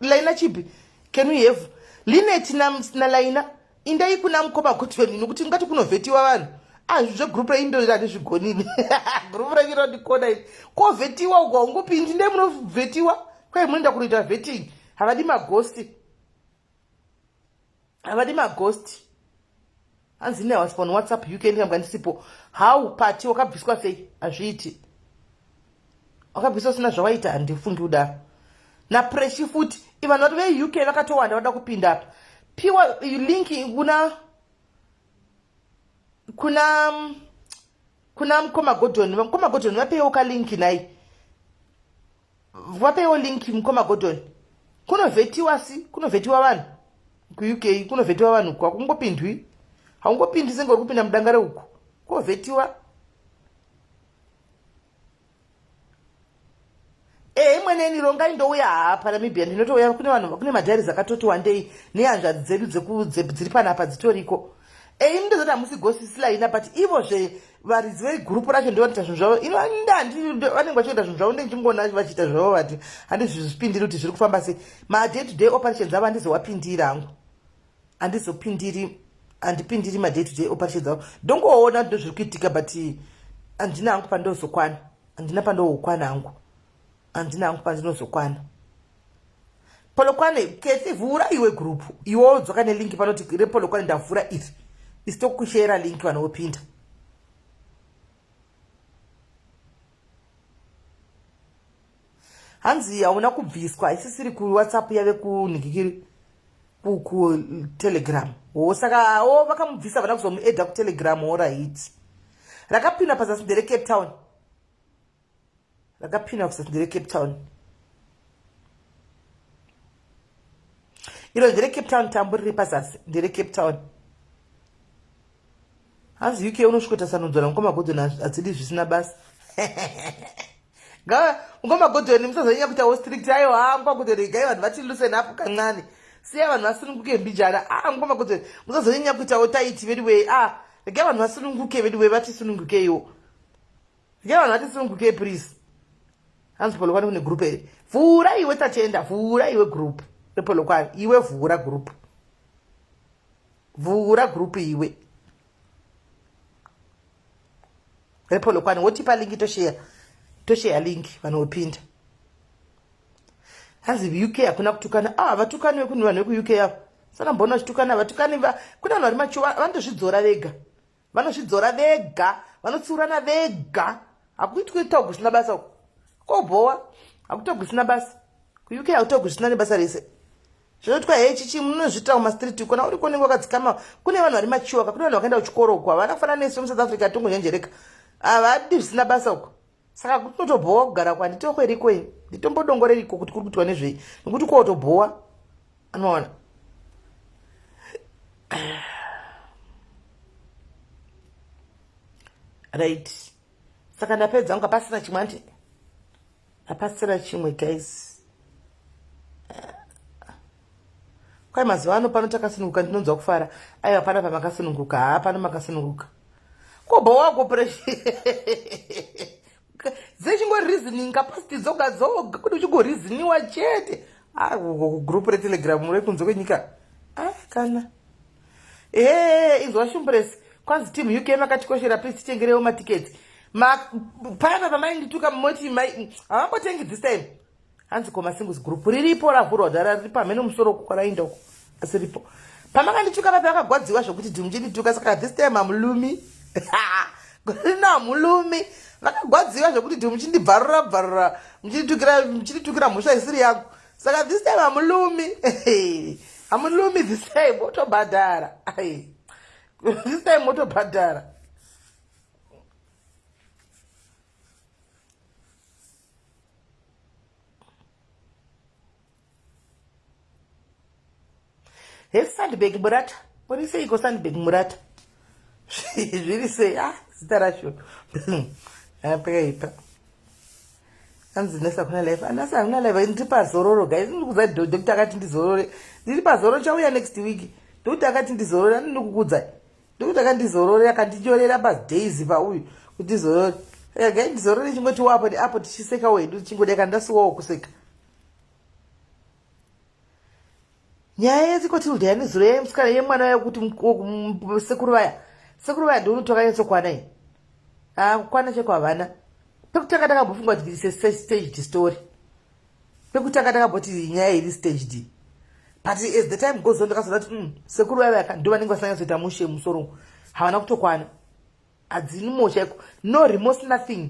Laina Chibi, can we have Linet na Laina? Indai kuna mukoma Godwin nokuti ngati kunovhetiwa vanhu. Ah, zve group renyu ndo handizvigonini. Group renyu rondikona ini. Kovhetiwa uko haungopindi, ndai munovhetiwa. Kwai munoenda kunoita vetting. Havadi maghost. Havadi maghost. Hanzi ini I was on WhatsApp UK ndikambwa ndisipo. How party wakabviswa sei? Hazviiti. Wakabviswa usina zvawaita handifungi kudaro. Napreshi futi. Ivanhu vari veUK vakatowanda vada kupinda apa. Piwa link kuna kuna kuna mukoma Gordon. Mukoma Gordon vapeiwo ka link nhai. Vapeiwo link mukoma Gordon. Kunovhetiwa si kunovhetiwa vanhu kuUK kunovhetiwa vanhu uku hakungopindwi. Haungopindi senge uri kupinda mudanga reuku. Kovhetiwa. Eh mweneni rongai ndouya haa paNamibia ndinotouya kune vanhu kune madhairis akatoti wandei nehanzvadzi dzedu dziri panapa dzitoriko. Eh ini ndozoti hamusi gosi silaina but ivo zve varidzi vegurupu racho ndovanoita zvinhu zvavo ino vanenge vachiita zvinhu zvavo ndichingoona vachiita zvavo vati handizvipindiri kuti zviri kufamba sei maday to day operations avo handizowapindira hangu handizopindiri handipindiri maday to day operations avo ndongoona kuti ndozviri kuitika but handina hangu pandozokwana handina pandokwana hangu handina hangu pandinozokwana Polokwane Kethi vhura iwe group iwe wodzoka nelink panoti rePolokwane ndavhura iri isi tokushera link vanhu vopinda. Hanzi hauna kubviswa haisisiri kuWhatsApp yave kunhikikiri kuTelegram. Ho saka o vakamubvisa vana kuzomuedha kuTelegram horaiti. Rakapinda pazasi ndere Cape Town. Rakapinda pazasi ndere Cape Town. Iro ndere Cape Town tambo riri pazasi ndere Cape Town. Hanzi UK unosvikotasanudzwa namukoma Gordon hadzidi zvisina basa. Ngoma Godoni musazonyanya kuitawo strict ayo haa ngoma Godoni regai vanhu vati loosen up kancane siya vanhu vasununguke mbijana ah ngoma Godoni musazonyanya kuitawo taiti veduwee ah regai vanhu vasununguke veduwee vatisunungukeiwo regai vanhu vatisunungukei please hanzi Polokwane kune group here vhura iwe Tatenda vhura iwe group rePolokwane iwe vhura group vhura group iwe rePolokwane wotipa link tosheya tosheya link vanhu vopinda hanzi UK hakuna kutukana ah vatukani vekuni vanhu vekuUK avo sana mbona vachitukana vatukani va kune vanhu vari machuwa vanotozvidzora vega vanozvidzora vega vanotsiurana vega hakuitwi tog zvisina basa uko kobhowa hakutog zvisina basa kuUK hakutog zvisina nebasa rese zvinoitwa hei chichi munozviita kumastreet uko na uri konenge wakadzikama kune vanhu vari machiwaka kune vanhu vakaenda kuchikoro uko havana kufanana nesu vemusouth africa tongonyenjereka havadi zvisina basa uko saka kunotobhowa kugara kwa nditokweriko ini nditombodongoreriko kuti kuri kuitwa nezvei nekuti kwotobhowa anoona right saka ndapedza unga pasina chimwe anti hapasina chimwe guys kwai mazuva ano pano takasununguka ndinonzwa kufara aiwa pana pamakasununguka haa pano makasununguka kobva wako pressure dzechingoreasoning capacity dzoga dzoga kuti uchingoreasoniwa chete group retelegram rekunze kwenyika ah, kana ee inzwa shumbresi kwanzi team UK makatikoshera please titengerewo matiketi paya pamaindituka moti havambotengi this time hanzi ko masingles group riripo ravhurwa dhara riripo hamene musoro uko kwarainda uko asi ripo pamakandituka papi vakagwadziwa zvokuti dhimuchindituka saka this time hamulumi rino hamulumi vakagwadziwa zvokuti dhimuchindibvarura bvarura muchinditukira mhosva isiri yangu saka this time hamulumi hamulumi this time motobhadhara this time motobhadhara he sandbag murata uri seiko sandbag murata zviri sei ah zita racho pakaipa anzi nesi hakuna life anasi hakuna life ndiri pazororo guys ndiri kudza doctor akati ndizorore ndiri pazororo chauya next week doctor akati ndizorore andiri kukudzai ndokuti akandizorore akandinyorera padays pauyu kuti ndizorore gai ndizorore chingoti wapo neapo tichisekawo hedu tichingodeka kana ndasuwawo kuseka nyaya yetsikotilda yanezuro yemusikana yemwana yekuti sekuru vaya sekuru vaya ndounotoka nyatsokwana iyi ah, kukwana cheko havana pekutanga ndakambofunga kuti this is staged story pekutanga ndakamboti nyaya iri staged but as the time goes on ndakazoona kuti sekuru vaya vaya ndo vanenge vasanyatsoita mushe musoro havana kutokwana hadzinimo chaiko no remorse nothing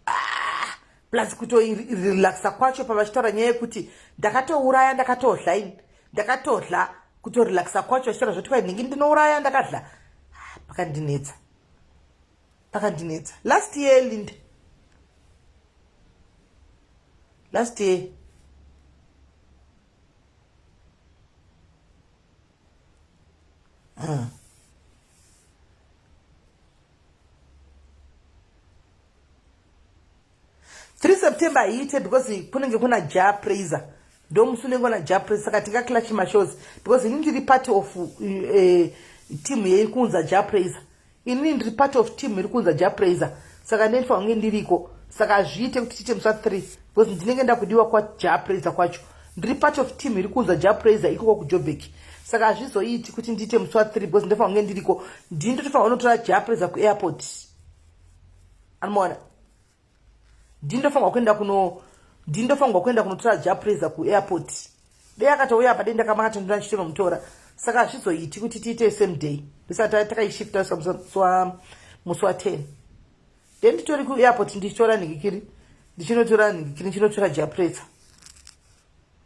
ah, plus kutorelaxa kwacho pavachitaura nyaya yekuti ndakatouraya ndakatodla ini ndakatodla kutorelaxa kwacho vachitaura zvoti kwai nhingi ndinouraya ndakadla ah, pakandinetsa pakandinetsa last year Linda last year 3 September haiite because kunenge kuna Jah Prayzah ndomusi unenge una Jah Prayzah saka tingaclash mashows because ini ndiri part of team yeiri kuunza Jah Prayzah inini ndiri part of team iri kuunza Jah Prayzah saka ndinofanira kunge ndiriko saka hazviite kuti tiite musi wa3 because ndinenge ndakudiwa kwaJah Prayzah kwacho ndiri part of team iri kuunza Jah Prayzah ikoko kuJobek saka hazvizoiti kuti ndiite musi wa3 because ndinofanira kunge ndiriko ndini ndotofanira kunotora Jah Prayzah kuairport anomaona ndini ndofanirwa kuenda kuno ndini ndofanirwa kuenda kunotora Jah Prayzah kuairport dei akatouya apa dei ndakamakatondora ndichitonomutora saka hazvizoiti kuti tiite same day ndisati takaishifta musi wa10 then nditori kuairport ndichitora nhikikiri ndichinotora nhikikiri ndichinotora Jah Prayzah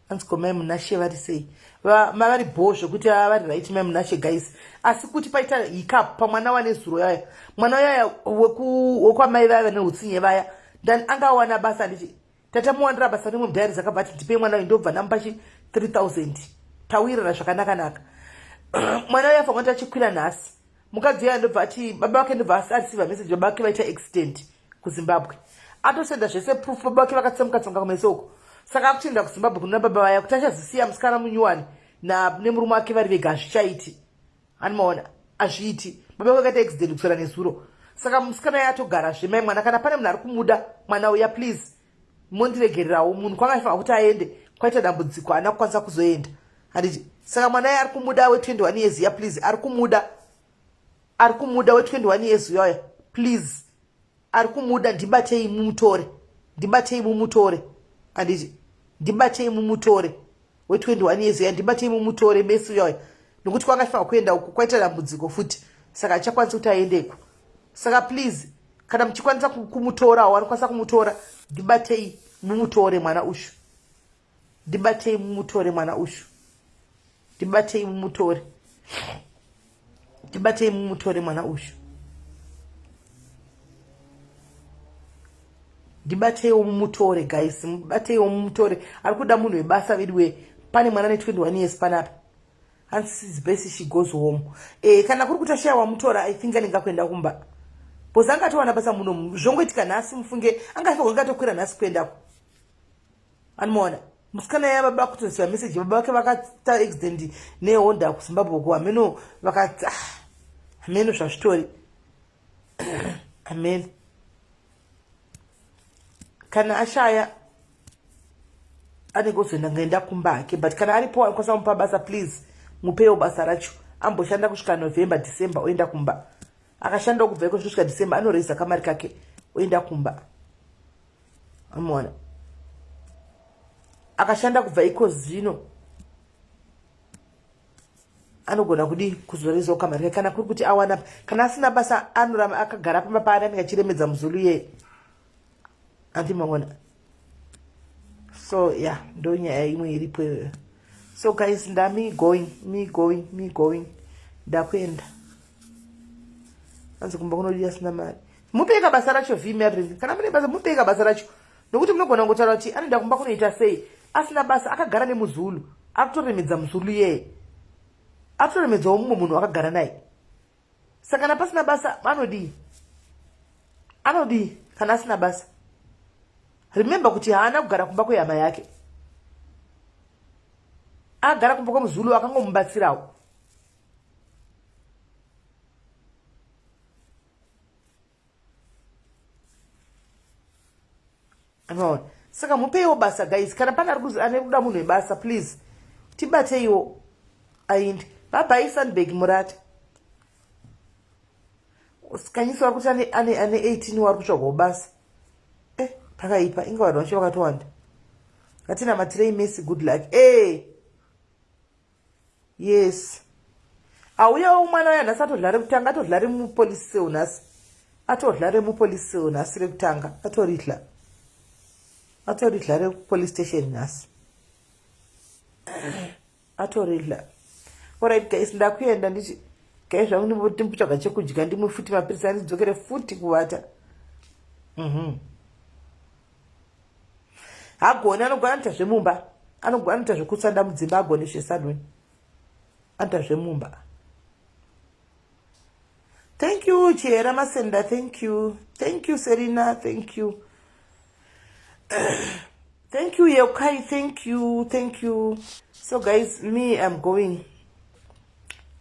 anzi ko mai Munashe vari sei mavari bho zvekuti vari right mai Munashe guys asi kuti paita hiccup pamwana wane zuro yaya mwana yaya wekwamai vaya vane utsinye vaya then angawana basa ndichi tatamuwanira basa rimwe mudiaries akabva ati ndipei mwana uyu ndobva ndamupa chi 3000 tawirira zvakanaka-naka mwana uyu afanira kuti achikwira nhasi mukadzi uya ndobva ati baba vake ndobva areceiva message baba vake vaita accident. kuZimbabwe. Atosenda zvese proof, baba vake vakatsemuka tsemuka kumeso uko. Saka akutoenda kuZimbabwe kuna baba vaya kuti achazisiya musikana munyuwani nemurume wake vari vega hazvichaiti. Animaona azviiti. Baba vake vakaita accident kuswera nezuro. Saka musikana yaye atogara zvemai mwana kana pane munhu ari kumuda mwana uya please mondiregererawo munhu kwanga aifanira kuti aende kwaita dambudziko haana kukwanisa kuzoenda handiti saka mwana iye ari kumuda we21 years ya please ari kumuda ari kumuda we21 years uyaya please ari kumuda ndibatei mumutore ndibatei mumutore handiti ndibatei mumutore we21 years uya ndibatei mumutore mesi uyaya nokuti kwanga aifanira kuenda uku kwaita dambudziko futi saka achakwanisi kuti aendeko saka please kana muchikwanisa kumutorawo anokwanisa kumutora ndibatei mumutore mwana ushu ndibatei mumutore mwana ushu ndibatei mumutore ndibatei mumutore mwana ushu ndibateiwo mumutore guys mubateiwo mumutore ari kuda munhu webasa veduwe pane mwana ne 21 years panapa hanzi best she goes home eh, kana kuri kuti ashaya wamutora i think anenge akuenda kumba bcause anga atowana basa muno zvongoitika nhasi mufunge anga afanirwa kunge atokwira nhasi kuendako anomaona musikana ya baba kutoziva message baba vake vakata accident nehonda kuzimbabwe uko hameno vakati ah, hameno zvazvitori hameno kana ashaya anenge ozoenda ngaenda kumba hake but kana aripo anokwanisa kumupa basa please mupewo basa racho amboshanda kusvika november december oenda kumba akashandawo kubva iko kusvika december anoreza kamari kake oenda kumba amuona akashanda kubva iko zvino anogona kudii kuzorezawo kamari kake kana kuri kuti awana kana asina basa anoramba akagara pamba paari anenge achiremedza muzulu iyeye anti maona so yeah ndo nyaya imwe iripo iyoyo so guys nda me going me going me going ndakuenda anzi kumba kunodiya asina mari mupeka basa racho vmarry kana mune basa mupeka basa racho nokuti munogona kungotaura kuti anoenda kumba kunoita sei asina basa akagara nemuzulu akutoremedza muzulu iyeye akutoremedzawo mumwe munhu akagara naye saka kana pasina basa anodii anodii kana asina basa remember kuti haana kugara kumba kwehama yake agara kumba kwemuzulu akangomubatsirawo Anoona. Saka mupeiwo basa guys. Kana pane ane kuda munhu webasa please tibateiwo aende. Bye bye Sandberg Murata. Kanyiso vari kuti ane ane ane 18 wari kutsvagawo basa. Eh, pakaipa inga vanhu vacho vakatowanda. Ngatinamatirei Messi good luck. Eh. Yes. Auyawo mwana uya nhasi atodla rekutanga atodla remupolice cell nhasi. Atodla remupolice cell nhasi rekutanga atoridla. Atoridla repolice station nhasi. Atoridla. Alright guys ndakuenda ndichi guys zvangu ndimbotsvaga chekudya ndimwe futi mapirisi andidzokere futi kuvata. Mhm. Hagoni anogona anoita zvemumba. Anogona anoita zvekusanda mudzimba agoni zvesalon. Anoita zvemumba. Thank you Chihera Masenda, thank you. Thank you Serena, thank you. Thank you Yeukai, thank you, thank you. So guys, me I'm going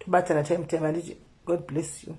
to Batana time time. God bless you.